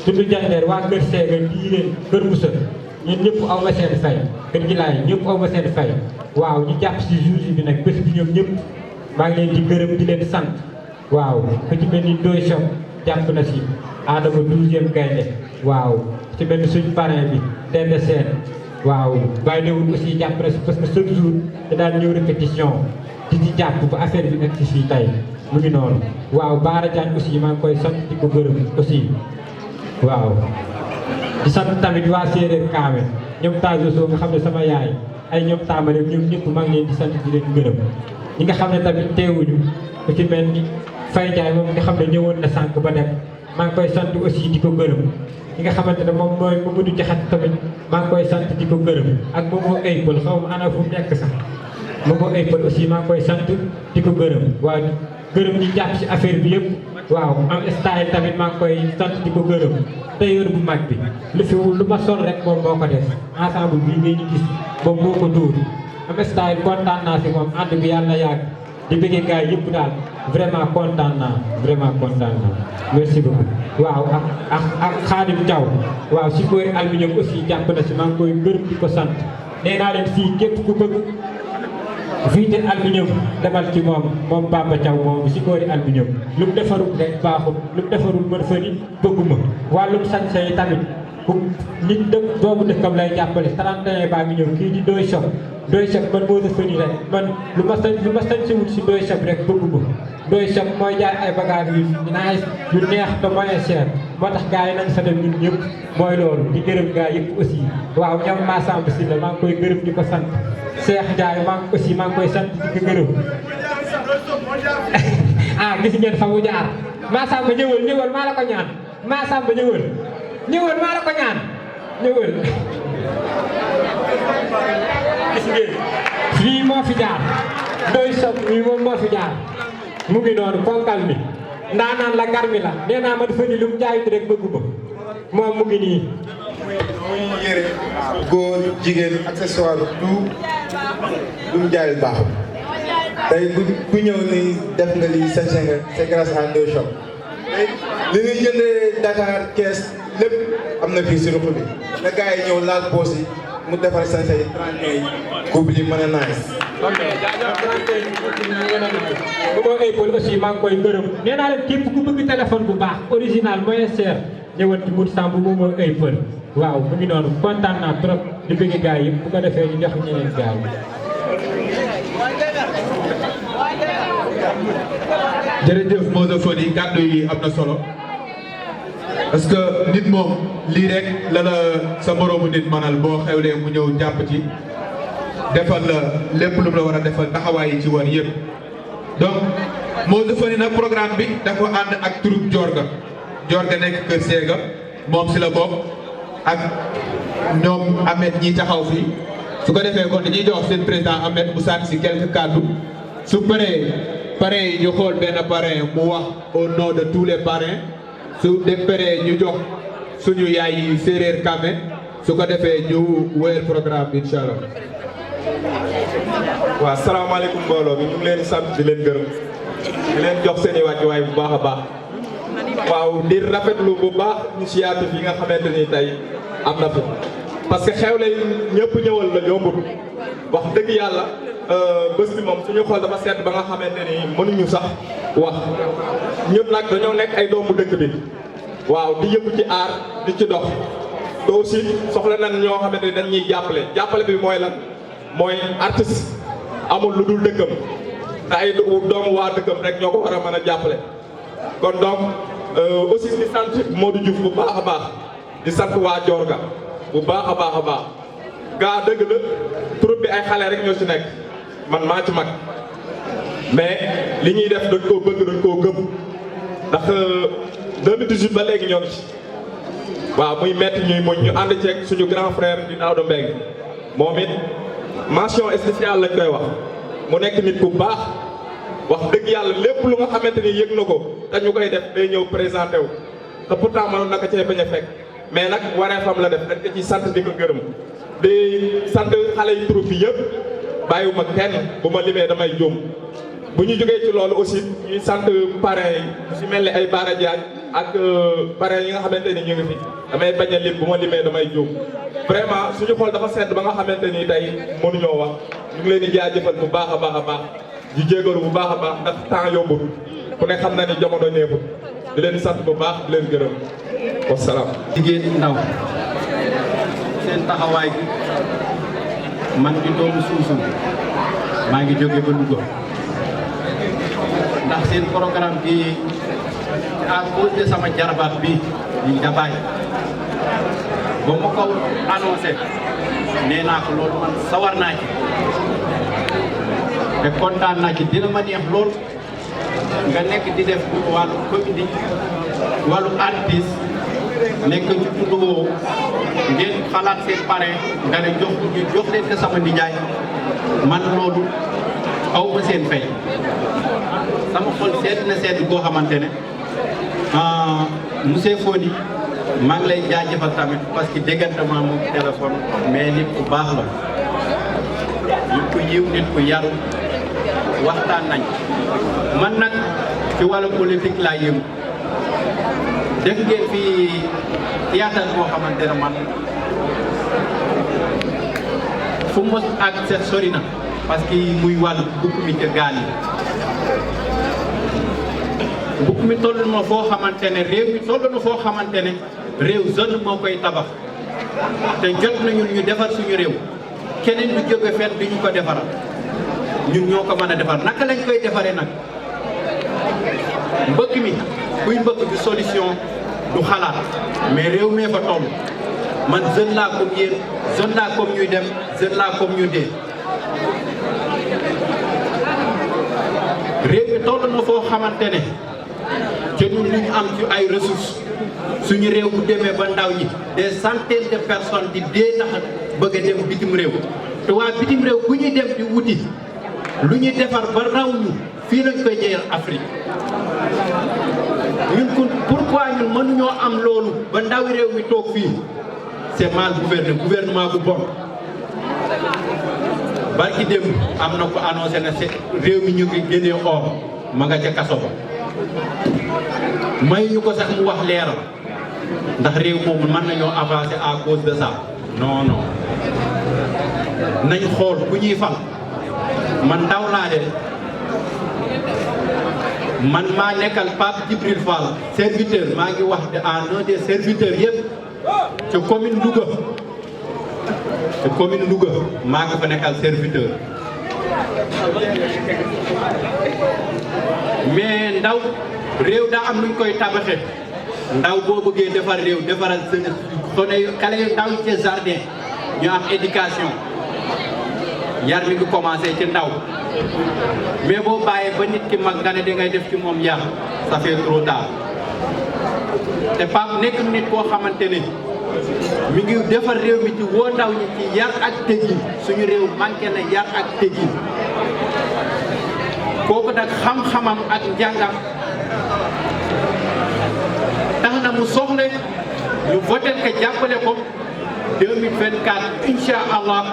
tudd jandeer waa kër seega lii leen kër Moussa ñun ñëpp aw ma seen fay kër Gilaay ñëpp aw ma seen fay waaw ñu jàpp si jour bi nag bés bi ñoom ñëpp maa ngi leen di gërëm di leen sant waaw ku ci mel ni Ndoye Sow jàpp na si Adama 12e gaynde waaw ci mel ni suñ parrain bi Dende Sène waaw bàyyi lewul aussi jàpp na si parce que chaque jour da daan ñëw répétition di ci jàpp ba affaire bi nekk ci fii tey mu ngi noonu waaw Baara Diagne aussi maa ngi koy sant di ko gërëm aussi waaw di sant tamit waa séeréer Kaame ñoom Tajo Sow nga xam ne sama yaay ay ñoom Tamba rek ñoom ñëpp maa ngi leen di sant di leen gërëm ñi nga xam ne tamit teewuñu ku ci mel ni Faye Ndiaye moom nga xam ne ñëwoon na sànq ba dem maa ngi koy sant aussi di ko gërëm ñi nga xamante ne moom mooy Mamadou Diakhat tamit maa ngi koy sant di ko gërëm ak Momo Aypal xaw ma ana fu mu nekk sax Momo Aypal aussi maa ngi koy sant di ko gërëm waaw gërëm ñi jàpp ci affaire bi yëpp waaw am style tamit maa ngi koy sant di ko gërëm tailleur bu mag bi lu ma sol rek moom moo ko def ensemble bii ngay ñu gis moom moo ko dóor am style kontaan naa si moom ànd bi yàlla yàgg di bëggee gars yëpp daal vraiment kontaan naa merci beaucoup waaw ak Khadim Thiaw waaw si koy aluminium aussi jàpp na si maa ngi koy gërëm di ko sant nee naa leen fii képp ku bëgg vitre aluminium demal ci moom Bamba Thiaw moom si koy aluminium lu mu defarul rek baaxul lu mu defarul mën fëri bëgguma wàllum sañse yi tamit bu nit dëkk boobu dëkkam lay jàppale 31 baa ngi ñëw kii di Ndoye Sow man moo sa fëni rek man lu ma sañ si wut si Ndoye Sow rek bëgguma Ndoye Sow mooy jaay ay bagages yu nice yu neex te moyen cher moo tax gars yi nañ fa dem ñun ñëpp mooy loolu di gërëm gars yëpp aussi waaw ñoom Massamba Sylla maa ngi koy gërëm di ko sant Cheikh Ndiaye maa ngi koy sant di ko gërëm ah gis ngeen fa mu jaar Massamba ñëwal maa la ko ñaan Massamba ñëwal maa la ko ñaan ñëwal gis ngeen fii moo fi jaar doy sob mii moom moo fi jaar mu ngi noonu ponkal mi ndaanaan la garmi la nee naa ma dafa ni lu mu jaayut rek bëggu ba moom mu ngi nii muy yére góor jigéen accessoire tout lu mu jaayul baaxul tey ku ñëw ni def nga lii sañse nga c'est grâce à Deux Shop li ñuy jëndee Dakar kees lépp am na fii si ruq bi na gars yi ñëw laal poos yi mu defar sañse yi 30 yi couple yi mën a nice bu ma Apple aussi maa ngi koy gërëm nee naa leen képp ku bëgg téléphone bu baax original moyen cher ñëwal ci Mour Samb bu ma Apple waaw mu ngi noonu kontaan naa trop di bëgg gars yi bu ko defee ñu jox ñeneen gars yi. jërëjëf Modou Fodi kàddu yi am na solo parce que nit moom lii rek la sa moroomu nit manal boo xewlee mu ñëw jàpp ci defal la lépp lu la war a defal taxawaay yi ci war yëpp donc Modou Fodi nag programme bi dafa ànd ak troupe Jorga nekk Kër Séga moom si la bokk ak ñoom Ahmed ñi taxaw fii su ko defee kon dañuy jox seen président Ahmed mu sànni si quelques kàddu su paree yi ñu xool benn parrain mu wax au nom de tous les parrains su paree ñu jox suñu yaay yi séeréer kame su ko defee ñu wéyal programme bi incha allah. waaw salaamaaleykum mbooloo bi ñu ngi leen di sant di leen gërëm di leen jox seen i wàccuwaay bu baax a baax waaw di rafetlu bu baax initiative yi nga xamante ni tey am na fi parce que xewle ñëpp ñëwal la yombut wax dëgg yàlla bés bi moom suñu xool dafa sedd ba nga xamante ni mënuñu sax wax ñëpp nag dañoo nekk ay doomu dëkk bi waaw di yëngu ci aar di ci dox te aussi soxla nañ ñoo xamante ni dañ ñuy jàppale bi mooy lan mooy artiste amul lu dul dëkkam te ay doomu waa dëkkam rek ñoo ko war a mën a jàppale kon donc aussi di sant Modou Diouf bu baax a baax di sant waa Jorga bu baax a baax a baax gaa dëgg la troupe bi ay xale rek ñoo ci nekk man maa ci mag mais li ñuy def dañ koo bëgg dañ koo gëm ndax 2018 ba léegi ñoo ngi ci waaw muy metti ñuy muñ ñu ànd ceeg suñu grand frère di Daouda Mbengue moom it mention spéciale lañ koy wax mu nekk nit ku baax wax dëgg yàlla lépp lu nga xamante ni yëg na ko te ñu koy def day ñëw présenté wu te pourtant mënoon naka cee bañ a fekk mais nag waree fam la def dañ ko ciy sant di ko gërëm di sant xale yi troupe bi yëpp bàyyiwuma kenn bu ma limee damay jóom bu ñu jógee ci loolu aussi ñuy sant parrains yi su mel ni ay Bara Diagne ak parrains yi nga xamante ni ñu ngi fi damay bañ a lim bu ma limee damay jóom vraiment suñu xool dafa sedd ba nga xamante ni tey mënuñoo wax ñu ngi leen di jaajëfal bu baax a baax a baax di jégalu bu baax a baax ndax temps yombul ku ne xam na ni jamono neexul di leen sant bu baax di leen gërëm wasalaam. jigéen ndaw seen taxawaay gi man di doomu Suusun maa ngi jóge ba Louga ndax seen programme bi à cause de sama jarbaat bi di Dabaye ba ma ko annoncé nee naa ko loolu man sawar naa ci te kontaan naa ci dina ma neex lool nga nekk di def wàllu comédie wàllu artiste nekk ci tuddoo ngeen xalaat seen parrain nga ne jox leen ko sama nijaay man loolu aw ma seen fay sama xol seet na seet goo xamante ne monsieur Fodi maa ngi lay jaajëfal tamit parce que déggante maa moom téléphone mais nit ku baax la nit ku yiw nit ku yaru waxtaan nañ man nag ci wàllu politique laa yëngu def ngeen fi théâtre boo xamante ne man fu mos ak set sori na parce que muy wàllu bukk mi ca gaal yi bukk mi toll na foo xamante ne réew mi toll na foo xamante ne réew zone moo koy tabax te jot nañu ñu defar suñu réew keneen du jóge fenn du ñu ko defaral ñun ñoo ko mën a defar naka lañ koy defaree nag mbëkk mi kuy mbëkk du solution du xalaat mais réew mee fa toll man jeune laa comme yéen jeune laa comme ñuy dem jeune laa comme ñu dee réew mi toll na foo xamante ne te ñun li ñu am ci ay ressources suñu réew bu demee ba ndaw ñi des centaines de personnes di dee ndax bëgg a dem bitim réew te waa bitim réew bu ñuy dem di wuti lu ñuy defar ba raw ñu fii lañ koy jëyal Afrique ñun kon pourquoi ñun mënuñoo am loolu ba ndawi réew mi toog fii c'est mal gouverné gouvernement bu bon barki démb am na ko annoncé na réew mi ñu ngi génnee or ma nga ca kaso ba may ñu ko sax mu wax leeral ndax réew moomu mën nañoo avancer à cause de ça non non nañ xool ku ñuy fal man ndaw laa de man maa nekkal Pape Djibril Fall serviteur maa ngi wax de en un des serviteurs yëpp ci commune Louga maa ngi fa nekkal serviteur mais ndaw réew daa am nuñ koy tabaxe ndaw boo bëggee defar réew defaral seen xale yu ndaw ci jardin ñu am éducation yar mi ngi commencé ci ndaw mais boo bàyyee ba nit ki mag nga ne dangay def ci moom yar ça fait trop tard te Pape nekk nit koo xamante ne mi ngi defar réew mi ci woo ndaw ñi ci yar ak teggin suñu réew manqué na yar ak teggin kooku nag xam-xamam ak njàngam tax na mu soxla ñu voté ko jàppale ko 2024 incha allah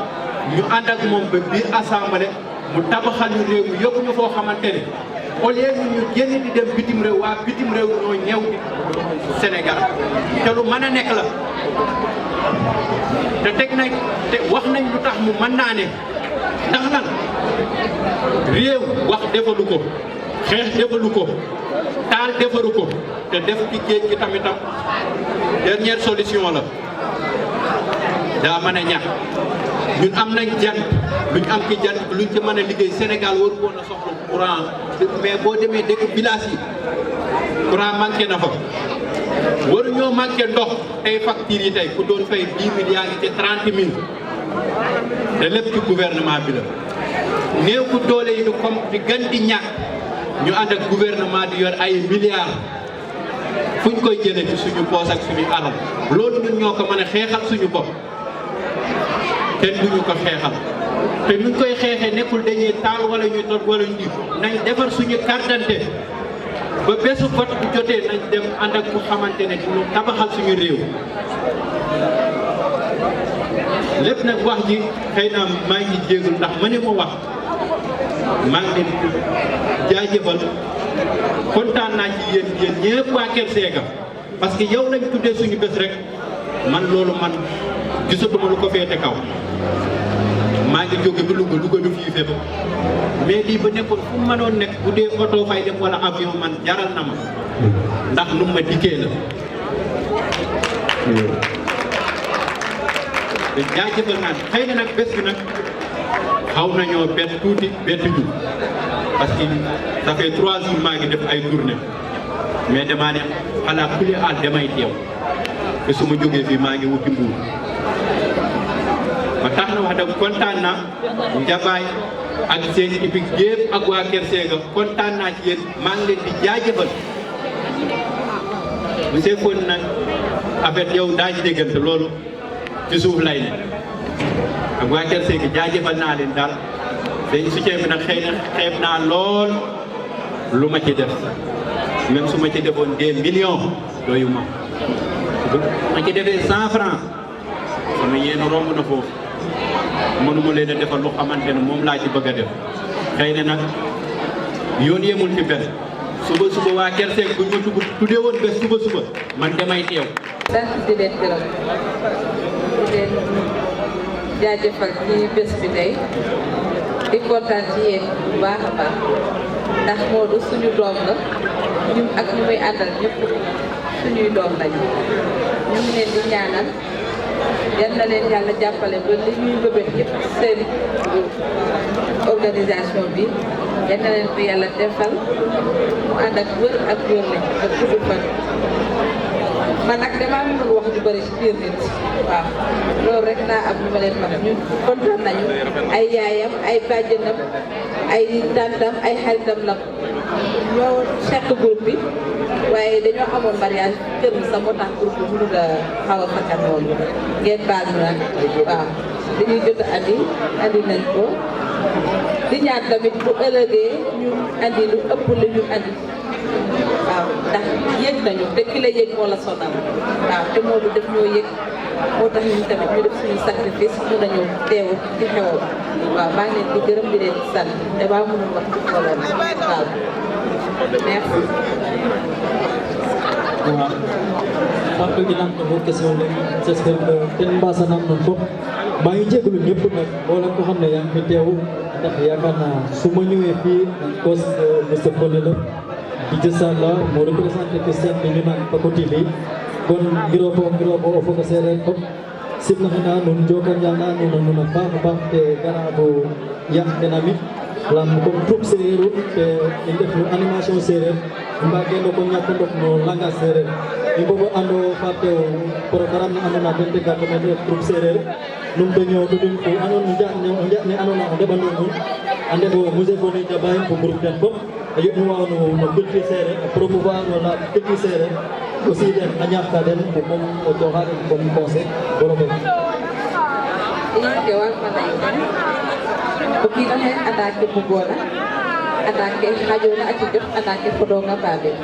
ñu ànd ak moom ba biir assemblée mu tabaxal ñu réew mi yóbbu ñu foo xamante ne au lieu ñu génn di dem bitim réew waa bitim réew ñoo ñëw di Sénégal te lu mën a nekk la te teg nañ te wax nañ lu tax mu mën naa ne ndax lan réew wax defalu ko xeex defalu ko taal defaru ko te def ci géej gi tamitam dernière solution la daa mën a ñàkk ñun am nañ jant luñ am ci jant luñ ci mën a liggéey Sénégal waru woon a soxla courant mais boo demee dëkk village yi courant manqué na fa waruñoo manqué ndox tey factures yi tey ku doon fay 10 000 yaa ngi ci 30 000 te lépp ci gouvernement bi la néew ku doole yi du comme di gën di ñàkk ñu ànd ak gouvernement di yor ay milliards fuñ koy jëlee ci suñu poos ak suñu alal loolu ñun ñoo ko mën a xeexal suñu bopp kenn duñu ko xeexal te nuñ koy xeexee nekkul dañuy taal wala ñuy toj wala ñu nañ defar suñu carte d'identité ba bésu vote bu jotee nañ dem ànd ak ku xamante ne ñu tabaxal suñu réew lépp nag wax ji xëy na maa ngi jéegul ndax ma ne ma wax maa ngi leen di jaajëfal kontaan naa ci yéen ñëpp waa Kër Sega parce que yow lañ tuddee suñu bés rek man loolu man gisatuma lu ko féete kaw maa ngi jóge ba Louga du fii fépp mais lii ba nekkoon fu mu mënoon nekk bu dee oto fay dem wala avion man jaral na ma ndax nu ma dikkee la te jaajëfal naa xëy na nag bés bi nag xaw nañoo bett tuuti bett ñu parce que ça fait 3 jours maa ngi def ay tournée mais damaa ne xanaa ku li àll damay teew te su ma jógee fii maa ngi wuti Mbuur ba tax na wax dëgg kontaan naa Njabaay ak seen équipe yëpp ak waa Kër Sega kontaan naa ci yéen maa ngi leen di jaajëfal monsieur Fone nag affaire yow daañu déggante loolu ci suuf lay ne ak waa Kër Sega jaajëfal naa leen daal seen soutien bi nag xëy na xeeb naa lool lu ma ci def même su ma ci defoon des millions doyu ma ma ci defee 100 francs sama yéen romb na foofu mënuma leen a defal lu xamante ne moom laa ci bëgg a def xëy na nag yoon yemul ci benn suba waa Kër Sega bu ñu ma tuddee woon bés suba man damay teew. sant di leen gërëm di leen jaajëfal ci bés bi tey di kontaan ci yéen bu baax a baax ndax Modou suñu doom la ñun ak ñu muy àndal ñëpp suñuy doom lañu ñu ngi leen di ñaanal yal na leen yàlla jàppale ba li ñuy bëbët yëpp seen organisation bi yal na leen ko yàlla defal mu ànd ak wër ak wër lañ ak gudd fan man nag damaa mënul wax ju bëri ci biir nit waaw loolu rek naa am lu ma leen wax ñun kontaan nañu ay yaayam ay bàjjenam ay tantam ay xaritam la ñoo seq groupe bi waaye dañoo amoon mariage kër gi sax moo tax groupe bi mënul a xaw a fakkan noonu ngeen baal ñu nag waaw li ñuy jot a andi nañ ko di ñaan tamit bu ëllëgee ñu andi lu ëpp lu ñu andi waaw ndax yëg nañu te ki la yëg moo la sonal waaw te moo du def ñoo yëg moo tax ñun tamit ñu def suñu sacrifice mun a ñëw teew ci xewam waaw maa ngi leen di gërëm di leen sant te baa mënul wax ci xolam waaw merci. Waaw Fatou Gueye ko question léegi j'espère que ten mbaasanam noonu fop maa ngi jégalu ñëpp nag wala ko xam ne yaa ngi fi teew ndax yaakaar naa su ma ñëwee fii en cause monsieur Fodé la di Salla moo représenté ko seen bi ñu naan Paco TV kon ngiro ko o foga seereer fop simnaxina nuun jokonjala nuun a paax a paax te gara bo yaq denamit lam comme troupe séeréer te i ndef no animation séeréer i mbage ndoko ñako ndok no langage séeréer i mbogo ando fate o programme ne ando na ten te gar mene troupe séeréer num de ñootodun fo ando njaƴ ne ando na o ndeɓandoor nuun a ndeɓo monsieur Fodé Diabaye fo groupe ten fop a yoɗnuwa no culture séeréer a promouvoir la culture séeréer aussi den a ñaaxka den fo comme o cooxa den comme conseil borobe in ke warma lay o kiino xe anda ke bugoona anda ke xaƴoona a cijof anda ke fodonga babel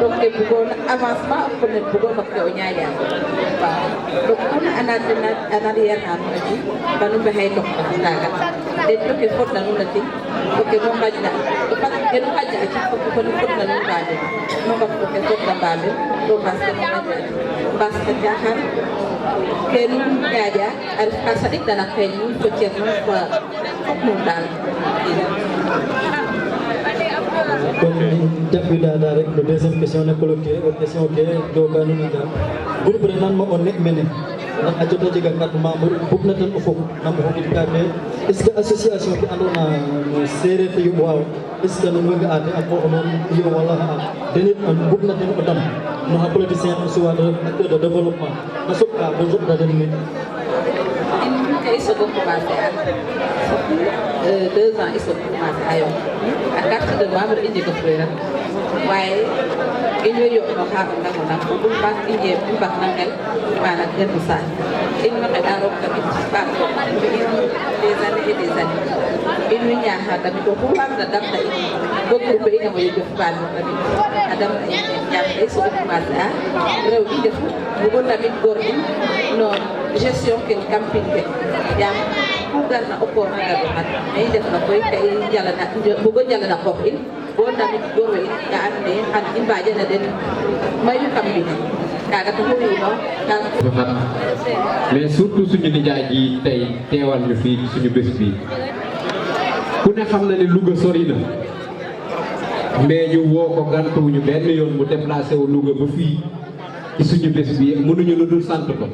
donc ke bugoona avancement fo ne bugoona ke o ñaaƴa waaw donc kuna anda tena an arrière na nuun a ci banu mbexey ndokna taaga den to ke fodna nuun a tin to ke nu xaƴna ke nu xaƴna a cik fo nu fodna nuun babel nu ngot to ke fodna babel to mbaas ke nu xaƴna mbaas ke Diakhar ke nu ñaaƴa a ref ka saɗikna na xeeñ nuun fo cer nuun fo fop nuun daal kon jaɓɓi dada rek no deuxième question ne coloque o question ke joga nuun a njal groupe re nan ma o ne mene ndax a jota jega 4 membre bugna ten o fog nam o xogit ka te est ce que association ke ando na no sereer te yoɓ waaw est ce que nuun way ga'a te a qoox nuun iyo wala xa'a denit bugna ten o dam no xa politicien soit acteur de développement na soɓka bo soɓna den men in i soog a commencé a 2 ans i soog commencé a yong a carte de membre i njega fuliran waaye in way yo'nooxa o ndang o ndang bo mbaag i njeem i mbag na ngel mana Gen Sagne in way nqeɗa roog tamit ɓaat mbi'in des années et des années in way ñaaxa tamit oxu waagna damta in bo groupe in a moƴo jof mbaan tamit a damta in yaam ka i soog a commencé a rew i ndefu bugo tamit goor in no gestion ke camping ke yaam ku garna o koor na garno mat mais i ndefna koy ka i njalana bugo njalana qoox in bo ndamit goor we in ka andoona yee xan i mbaajana den mayu kam mbine kaaga taxu wiino mais surtout suñu nijaay ji tey teewal ñu fii suñu bés bi ku ne xam na ne Louga sori na mais ñu woo ko gantuwuñu benn yoon mu déplacé wu Louga ba fii ci suñu bés bi mënuñu lu dul sant ko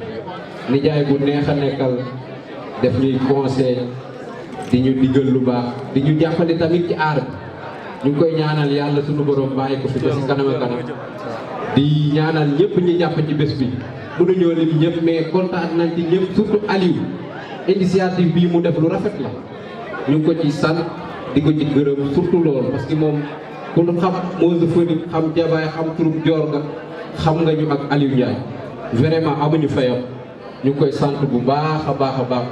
nijaay bu neex a nekkal def ñuy conseil di ñu diggal lu baax di ñu jàppale tamit ci aar bi ñu ngi koy ñaanal yàlla suñu borom bàyyi ko fi ba si kanam a kanam di ñaanal ñëpp ñi jàpp ci bés bi mënuñoo lim ñëpp mais kontaan nañ ci ñëpp surtout Aliou initiative bii mu def lu rafet la ñu ngi ko ci sant di ko ci gërëm surtout loolu parce que moom ku xam Mose Fodé xam Jabaay xam troupe Dior nga xam nga ñu ak Aliou Ndiaye vraiment amuñu fayam ñu ngi koy sant bu baax a baax a baax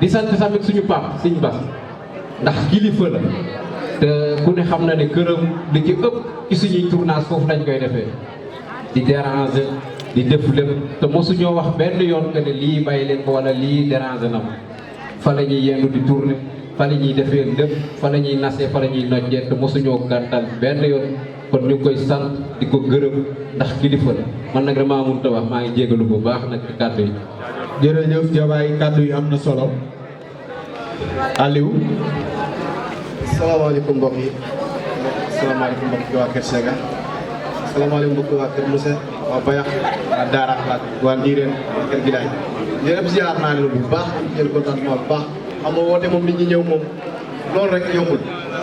di sant tamit suñu pap Sëñ Bass ndax kilifa la te ku ne xam na ne këram li ci ëpp ci suñuy tournage foofu lañ koy defee di déranger di def lépp te mosuñoo wax benn yoon que ne lii bàyyi leen ko wala lii déranger na ma fa la ñuy yendu di tourner fa la ñuy defee lépp fa la ñuy nasee fa la ñuy nojjee te mosuñoo gàntal benn yoon kon ñu ngi koy sant di ko gërëm ndax kilifa la man nag damaa mënut a wax maa ngi jégalu bu baax nag ci kàddu yi. jërëjëf Jabaay kàddu yi am na solo Aliou. salaamaaleykum mbokk yi salaamaaleykum mbokk yi waa Kër Sega salaamaaleykum mbokk yi waa Kër Moussa waa Bayax waa Daara waa Ndiireen waa Kër Gilaay yéen ziar naa leen bu baax jël contentement bu baax xam nga woote moom nit ñi ñëw moom loolu rek yombul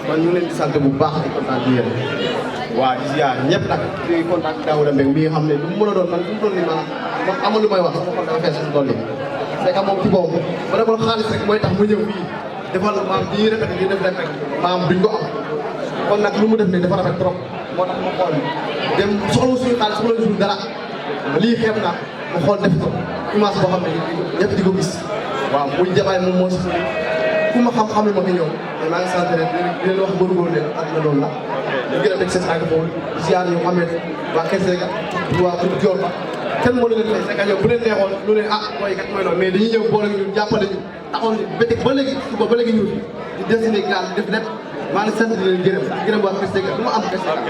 man ñu leen di sant bu baax di kontaan ci yéen waaw di ziar ñëpp nag di kontaan Daouda Mbengue mi nga xam ne lu mu mën a doon man fu mu toll nii maanaam man amul lu may wax sama xol dafa fees fu mu toll nii c'est que moom ci boobu ba nekkoon xaalis rek mooy tax mu ñëw fii defal maam di répété di def rek maam duñ ko am kon nag lu mu def nii dafa rafet trop moo tax ma xool dem soxla suñu xaalis soxla suñu dara lii xeeb na mu xool def ko image boo xam ne ñëpp di ko gis waaw muy jabaay moom moo si ku ma xam-xam la ma ko ñëw te maa ngi sant rek di leen wax góorgóorlu leen àdduna loolu la ñu gën a teg seen tànk foofu ziar ñu xamee waa Kër Sega waa Kër Dior ba kenn moo leen fay c'est que ñoom bu leen neexoon lu leen ah mooy kat mooy noonu mais dañuy ñëw boole ñu jàppale ñu taxoon bëccëg ba léegi suba ba léegi ñu di dessiné gaal di def lépp maa ngi sant di leen gërëm waa Kër Sega du ma am Kër Sega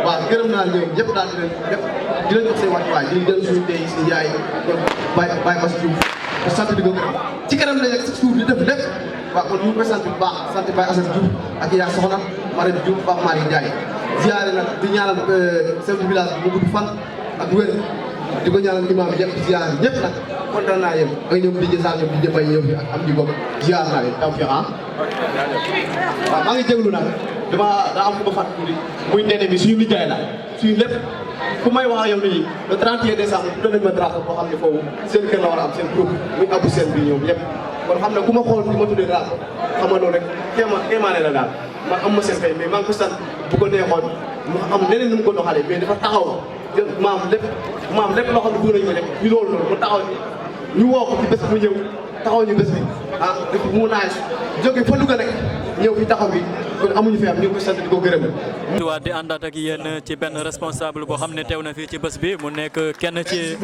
waaw gërëm naa ñoom ñëpp daal di leen jox seen wàccuwaay di leen suñu tey si yaay ñoom Baye Bass Diouf di sant di ko gërëm ci kanam la nekk si suuf di def lépp waaw kon ñu ngi koy sant bu baax sant Baye Assane Diouf ak yaa soxna Marème Diouf Pape Malick Ndiaye ziare nag di ñaanal chef du village bi mu gudd fan ak wér di ko ñaanal imam bi yëpp ziare ñëpp nag kontaan naa yéen ak ñoom di jësaar ñoom di jëbay ñëw fi ak am di bopp ziare naa leen taw fi waaw maa ngi jéglu nag daa am ko fàtt tuuti muy nene bi suñu liggéey la suñu lépp ku may wax ak yow nii le 31 décembre bu nañ ma drapeau boo xam ne foofu seen kër la war a am seen groupe muy abu seen bi ñoom ñëpp kon xam ne ku ma xool di ma tuddee drapeau xam nga noonu rek kéemaane la daal man am ma seen fay mais maa ngi ko sant bu ko neexoon mu am leneen nu mu ko doxalee mais dafa taxaw maam lépp loo xam ne bëgg nañu ko def ñu loolu noonu mu taxaw ñu woo ko ci bés mu ñëw taxaw ñu bés bi ah def mu naaj jóge fa Louga rek ñëw fi taxaw bi kon amuñu fi am ñu ngi ko sant di ko gërëm. waa di àndaat ak yéen ci benn responsable boo xam ne teew na fii ci bés bi mu nekk kenn ci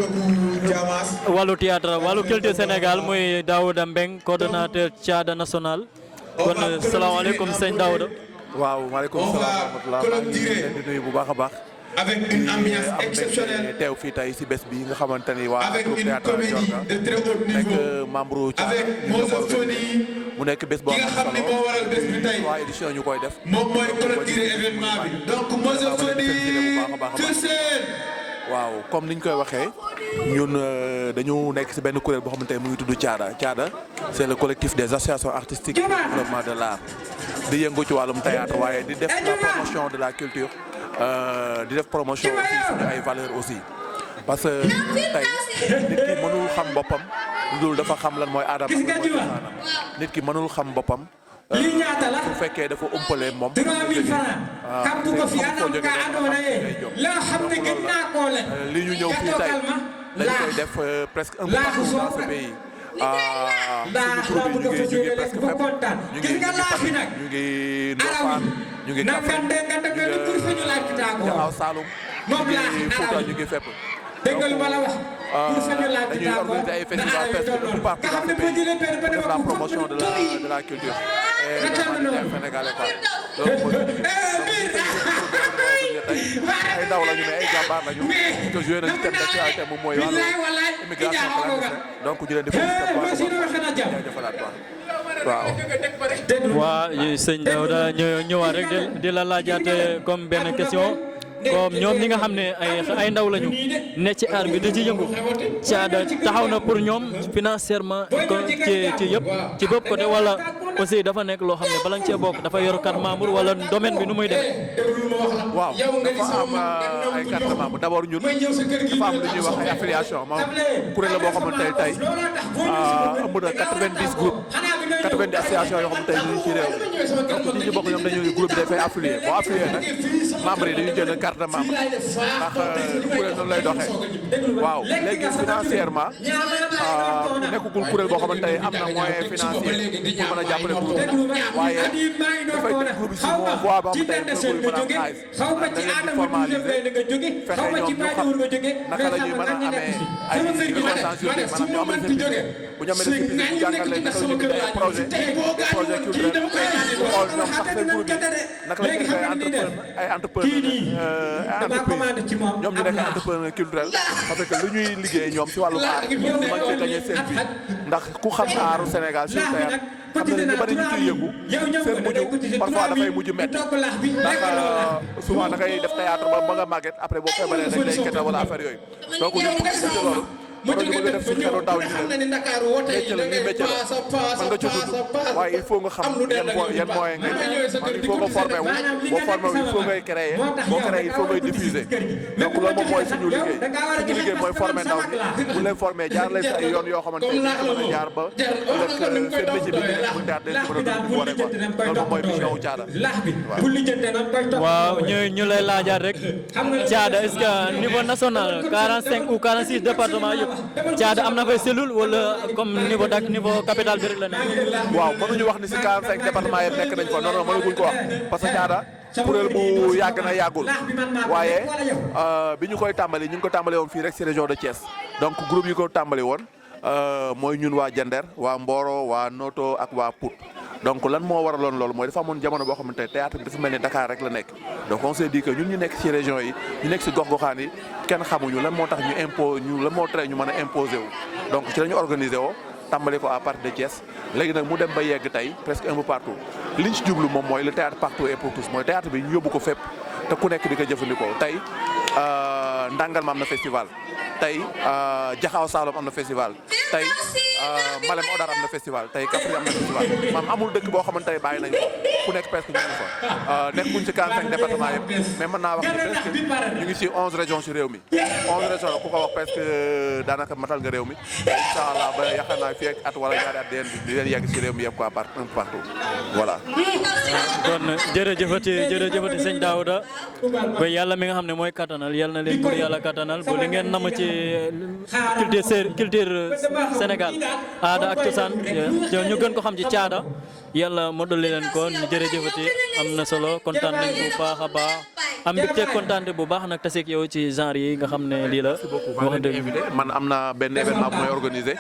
wàllu théâtre wàllu culture Sénégal muy Daouda Mbengue coordonnateur Thiada national kon salaamaaleykum sëñ Daouda. waaw maaleykum salaam wa rahmatulah maa ngi leen di nuyu bu baax a baax. avec une ambiance exceptionnelle teew fii tey si bés bi nga xamante ni waa groupe théâtre Diorga nekk membre Thiada mu nekk bés boo xam ne solo waa édition ñu koy def moom mooy clôturer événement bi donc waaw comme niñ koy waxee ñun dañu nekk si benn kuréel boo xamante ne mu ngi tudd Thiada c'est le collectif des associations artistiques de développement de l'art di yëngu ci wàllum théâtre waaye di def la promotion de la culture di def promotion aussi suñu ay valeurs aussi parce que tey nit ki mënul xam boppam loolu dafa xam lan mooy aadama mooy cosaanam nit ki mënul xam boppam su fekkee dafa umpale moom li ñu ñëw fii tey dañ koy def presque un peu partout dans ce pays suñu groupe yi ñu ngi presque fépp ñu ngi Fatick ñu ngi Ndofane ñu ngi Kaffrine ñu ngi Jaxaw Saloum ñu ngi Fouta ñu ngi fépp dañuy organiser ay festivals presque un peu partout dans ce pays def la promotion de la culture et de sénégalais quoi loolu ay ndaw lañu mais ay jàmbaar lañu te joué nañu thème d'actualité moom mooy wàllu immigration clandestine donc ñu leen di jaajëfalaat waaw sëñ Daouda ñëwaat rek di la laajaat comme benn question comme ñoom ñi nga xam ne ay ndaw lañu ne ci art bi da ci yëngu Thiada taxaw na pour ñoom financièrement ci yëpp ci bépp côté wala aussi dafa nekk loo xam ne bala nga cee bokk dafa yor carte membre wala domaine bi nu muy def. waaw dafa am ay carte membre d'abord ñun dafa am lu ñuy wax ay affiliation moom kuréel la boo xamante ne tey ëmb na 90 groupes 90 associations yoo xam ne tey ñu ngi ci réew donc ñi ci bokk ñoom dañuy groupe bi dafay affilié boo affilié nag membre yi dañuy jënd carte de membre ndax kuréel noonu lay doxee waaw léegi financièrement nekkul kuréel boo xamante ne am na moyen financier pour mën a jàppale groupe waaye dafay teg groupe bi si moo voie boo xamante ne groupe yi mën a am xaalis dañ leen di formaliser fexe ñoom ñu xam naka la ñuy mën a amee ay reconnaissance yooyu maanaam ñu amal seen budget bu ñu amee seen budget ñu jàngal leen naka la ñuy bindee ay projet culturel ñu xool ñoom sax seen groupe yi naka la ñuy defee ay entrepreneur ñoom ñu nekk entrepreneur culturel parce que lu ñuy liggéey ñoom si wàllu aar ñu mën cee gagné seen vie ndax ku xam aaru Sénégal sur terre xam na ne ñu bari ñu ciy yëngu seen mujj parfois dafay mujj métti ndax souvent da ngay def théâtre ba nga màgget après boo feebaree dañ lay kettal wala affaire yooyu donc ñu ci loolu mënoo ñu bëgg a def si xelu ndaw yi métier la nii métier la mën nga ci dund waaye il faut nga xam yan moyen ngay man il faut nga formé wu boo formé wu il faut ngay créer boo créer il faut ngay diffuser donc loolu moom mooy suñu liggéey mooy formé ndaw bi bu leen formé jaar leen si ay yoon yoo xamante ni mën a jaar ba ëllëg seen métier bi mu daal leen ci mën a dund bu waree quoi loolu moom mooy mission wu Thiada waaw ñu lay laajaat rek Thiada est-ce que niveau national 45 ou 46 départements yëpp Thiada am na fay cellule wala comme niveau dak niveau capital bi rek la nekk. waaw mënuñu wax ni si 45 départements yëpp nekk nañ fa non non mënaguñ ko wax parce que Thiada kuréel bu yàgg na yàggul waaye bi ñu koy tàmbali ñu ngi ko tàmbali woon fii rek si région de Thiès donc groupe yi ko tàmbali woon mooy ñun waa Diender waa Mboro waa Noto ak waa Pout. donc lan moo waraloon loolu mooy dafa amoon jamono boo xamante ne théâtre bi dafa mel ni Dakar rek la nekk donc on s'est dit que ñun ñu nekk ci région yi ñu nekk ci gox-goxaan yi kenn xamuñu lan moo tax lan moo tere ñu mën a imposer wu donc ci la ñu organiser woo tàmbali ko à partir de Thiès léegi nag mu dem ba yegg tey presque un peu partout liñ ci jublu moom mooy le théâtre partout et pour tous mooy théâtre bi ñu yóbbu ko fépp te ku nekk di ko jëfandikoo tey Ndangalma am na festival tey Jaxaaw Saalum am na festival tey Malem Odar am na festival tey Kaffrine am na festival maam amul dëkk boo xamante ne bàyyi nañu ko ku nekk presque ñu ngi fa nekkuñ ci 45 départements yëpp mais mën naa wax ni presque ñu ngi ci 11 régions ci réew mi 11 régions ku ko wax presque daanaka matal nga réew mi incha allah ba yaakaar naa fii ak at wala ñaari at di leen yegg ci réew mi yëpp quoi partout voilà. kon jërëjëfati sëñ Daouda ba yàlla mi nga xam ne mooy kattanal yàlla na leen pour yàlla kattanal ba li ngeen nam ci culture Sénégal aada ak cosaan ñu gën ko xam ci Thiada yàlla moo dolli leen ko jërëjëfati am na solo kontaan nañ bu baax a baax am mbégte kontaan bu baax nag taseeg yow ci genre yi nga xam ne lii la. man am na benn événement bu may organisé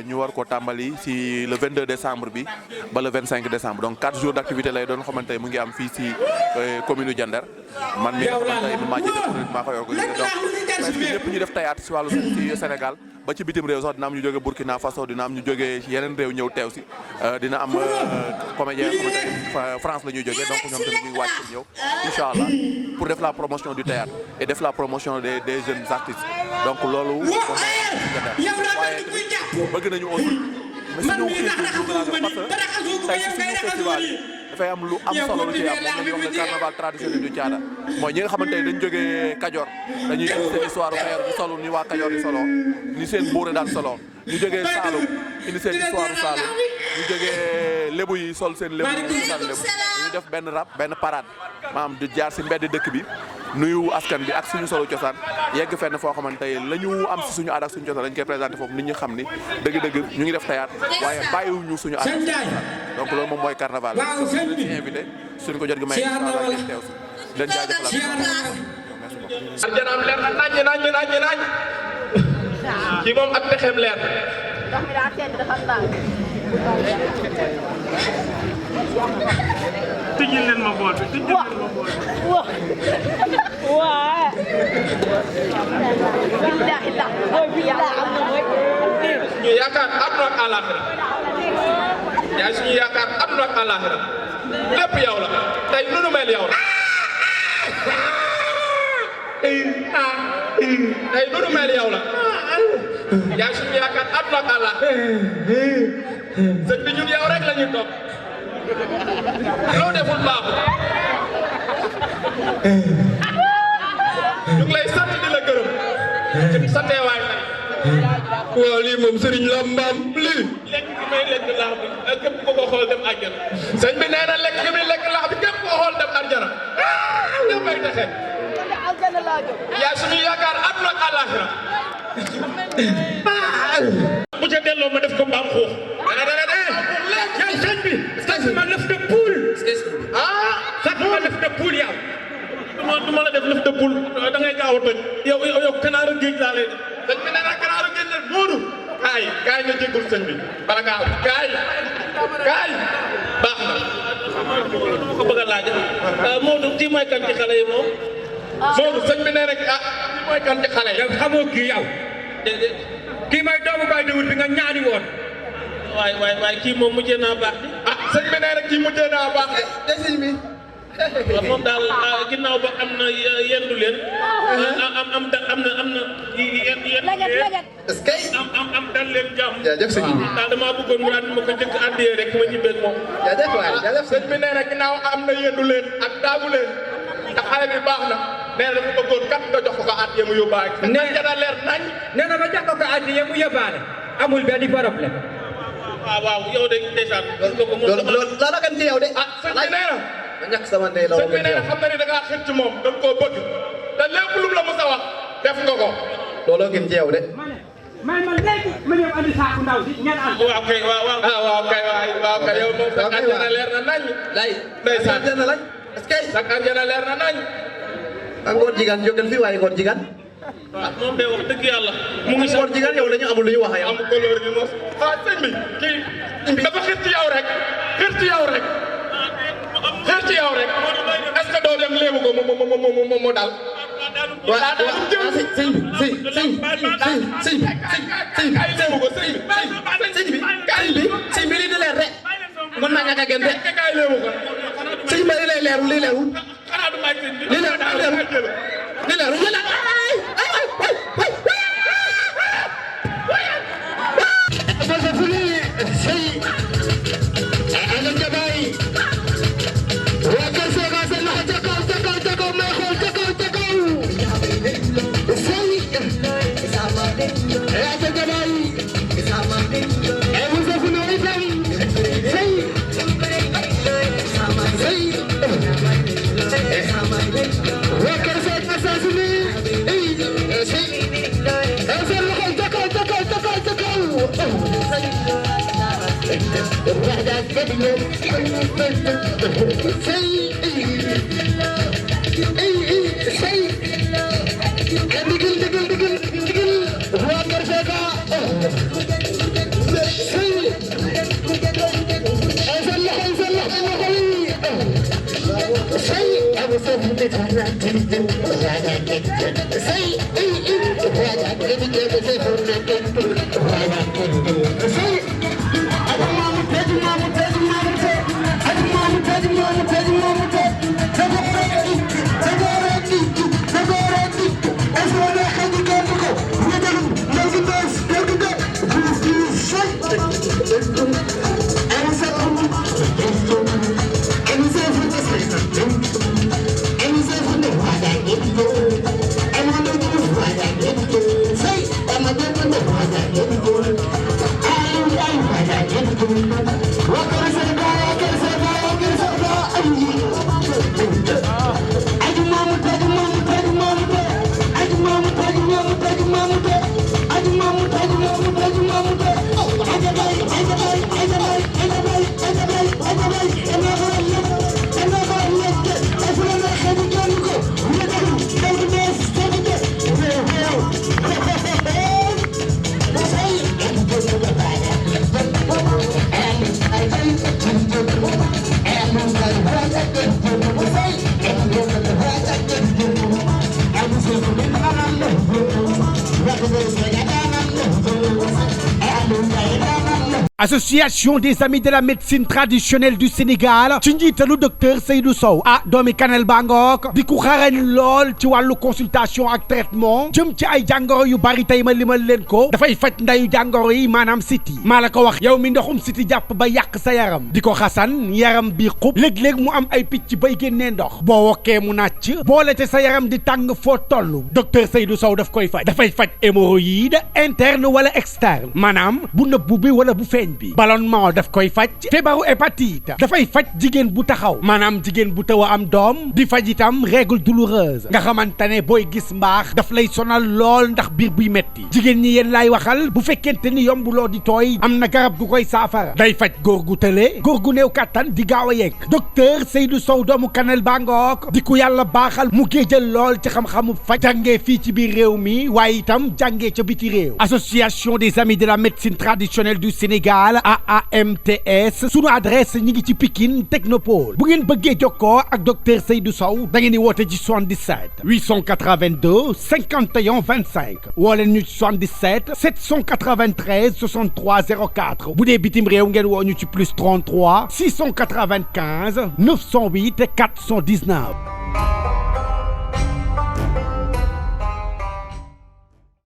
ñu war ko tàmbali si le 22 décembre bi ba le 25 décembre donc 4 jours d' activité lay doon xamante ne mu ngi am fii si commune Diender man mi nga xamante ne maa jiite kuréel maa koy organisé donc presque ñëpp ñu def théâtre si wàllu ci Sénégal ba ci bitim réew sax dina am ñu jógee Burkina Faso dina am ñu jógee yeneen réew ñëw teew si dina am comédien xamante ne France la ñuy jógee donc ñoom tamit ñu ngi wàcc pour ñëw incha allah pour def la promotion du théâtre et def la promotion des jeunes artistes donc loolu waaye bëgg nañu aussi mais suñu parce que tey si suñu festival yi dafay am lu am solo lu ci am moom la ñuy wax le carnaval traditionnel du Thiada mooy ñi nga xamante ne dañ jógee Kajoor dañuy indi seen histoire Kajoor di solo ni waa Kajoor di solo ni seen buure daan solo ñu jógee Saalum indi seen histoire Saalum ñu jógee lébu yi sol seen lébu cosaan lébu ñu def benn rap benn parade maanaam di jaar si mbedd dëkk bi nuyu askan bi ak suñu solo cosaan yegg fenn foo xamante ne la ñu am si suñu aada ak suñu cosaan dañ koy présenté foofu nit ñi xam ni dëgg-dëgg ñu ngi def théâtre waaye bàyyiwuñu suñu aada donc loolu moom mooy carnaval bi ci invité suñu ko jot gi may ngeen teew si leen jaajëfal aljanaam leer na nañ kii moom ak texeem leer tijjil leen ma bool bi tijjil leen ma bool suñu yaakaar àdduna ak àllaaxira yaay suñu yaakaar àdduna ak àllaaxira lépp yow la tey lu nu mel yow la tey lu nu mel yow la yaay suñu yaakaar àdduna ak àllaaxira sëñ bi ñun yow rek la ñuy topp loo deful baaxul ñu ngi lay sant di la gërëm ci sa teewaay waaw lii moom sëriñ la mbaam lii lekk gi may lekk laax bi képp ko xool dem àjjana sëñ bi nee na lekk gi may lekk laax bi képp ko xool dem àjjana ñëpp may taxe yaay suñu yaakaar àdduna ak àllaaxira bu ca delloo ma def ko mbaam xuux yaay sëñ bi sax ma lëf de poule sax ma lëf de poule yow du ma la def lëf de poule da ngay gaaw a toj yow kanaaru géej laa lay def sëñ bi nee na kanaaru géej la Moodu kaay nga jéggul sëñ bi bala ngaa kaay baax na ma ko bëgg a laaj Moodu kii mooy kan ci xale yi moom Moodu sëñ bi nee rek kii mooy kan ci xale yi yow xamoo kii yow kii mooy doomu baay Dawud bi nga ñaani woon waay kii moom mujjee naa baax di sëñ bi nee rek kii mujjee naa baax de sëñ bi moom daal ginnaaw ba am na yendu leen am na est-ce que am dal leen jàmm jaajëf sëñ bi daal damaa bëggoon mu daal ma ko njëkk àddiyee rek ma ñibbeeg moom jaajëf waay jaajëf sëñ bi nee na ginnaaw am na yendu leen ak daagu leen te xale bi baax na nee na dafa bëggoon kat nga jox ko àddiyee mu yóbbaale nee na leer nañ nee na ma jox ko àddiyee mu yóbbaale amul benn problème waaw yow de ndeysaan loolu la kan ci yow de sëñ bi nee na ñàkk sama ndey la sëñ bi nee na xam na ni da ngaa xëcc moom da nga koo bëgg te lépp lu mu la mos a wax def nga ko looloo gën ci yow de man léegi ma ñëw andi saako ndaw si ngeen ànd. waaw kay waaw kay yow moom sa àjjana leer na nañ lay ndeysaan àjjana lañ est-ce que sa àjjana leer na nañ ngoor jigaan jógal fi waaye ngoor jigaan moom de wax dëgg yàlla mu ngi ngoor jigaan yow la ñu amul lu ñu wax yow am couleur bi mos sëñ bi kii dafa xir ci yow rek xir ci yow rek est-ce que doo dem léebu ko mo daal waaw sëñ bi lii di leer rek mën naa ñàkk a gën de sëñ bi lii lay leerul lii leerul lii leerul Association des amis de la médecine traditionnelle du Sénégal ci njiitalu docteur Seydou Sow doomi Kanel Bangok di ku xarañ lool ci wàllu consultation ak traitement jëm ci ay jàngoro yu bari tey ma limal leen ko dafay faj ndayu jàngoro yi maanaam siti maa la ko wax yow mi ndoxum siti jàpp ba yàq sa yaram di ko xasan yaram bi xub léeg-léeg mu am ay picc bay génnee ndox boo wokkee mu nàcc boole te sa yaram di tàng foo toll docteur Seydou Sow daf koy faj dafay faj hémorroïde interne wala externe maanaam bu nëbbu bi wala bu feeñ bi ballonnement daf koy faj feebaru hépatite dafay faj jigéen bu taxaw maanaam jigéen bu taw a am doom di faj itam règle douloureuse nga xamante ne booy gis mbaax daf lay sonal lool ndax biir buy metti jigéen ñi yéen laay waxal bu fekkente ni yombuloo di tooy am na garab gu koy saafara day faj góor gu tële góor gu néew kattan di gaaw a yegg docteur Seydou Sow doomu Kanel Bangok di ku yàlla baaxal mu géejal lool ci xam-xamu faj jàngee fii ci biir réew mi waaye itam jàngee ca biti réew association des amis de la médecine traditionnelle du Sénégal Sénégal AAMTS sunu adresse ñi ngi ci Pikine Technopole bu ngeen bëggee jokkoo ak docteur Seydou Sow da ngeen di woote ci 77 882 51 25 woo leen ñu ci 77 793 63 04 bu dee bitim réew ngeen woo ñu ci plus 33 695 908 419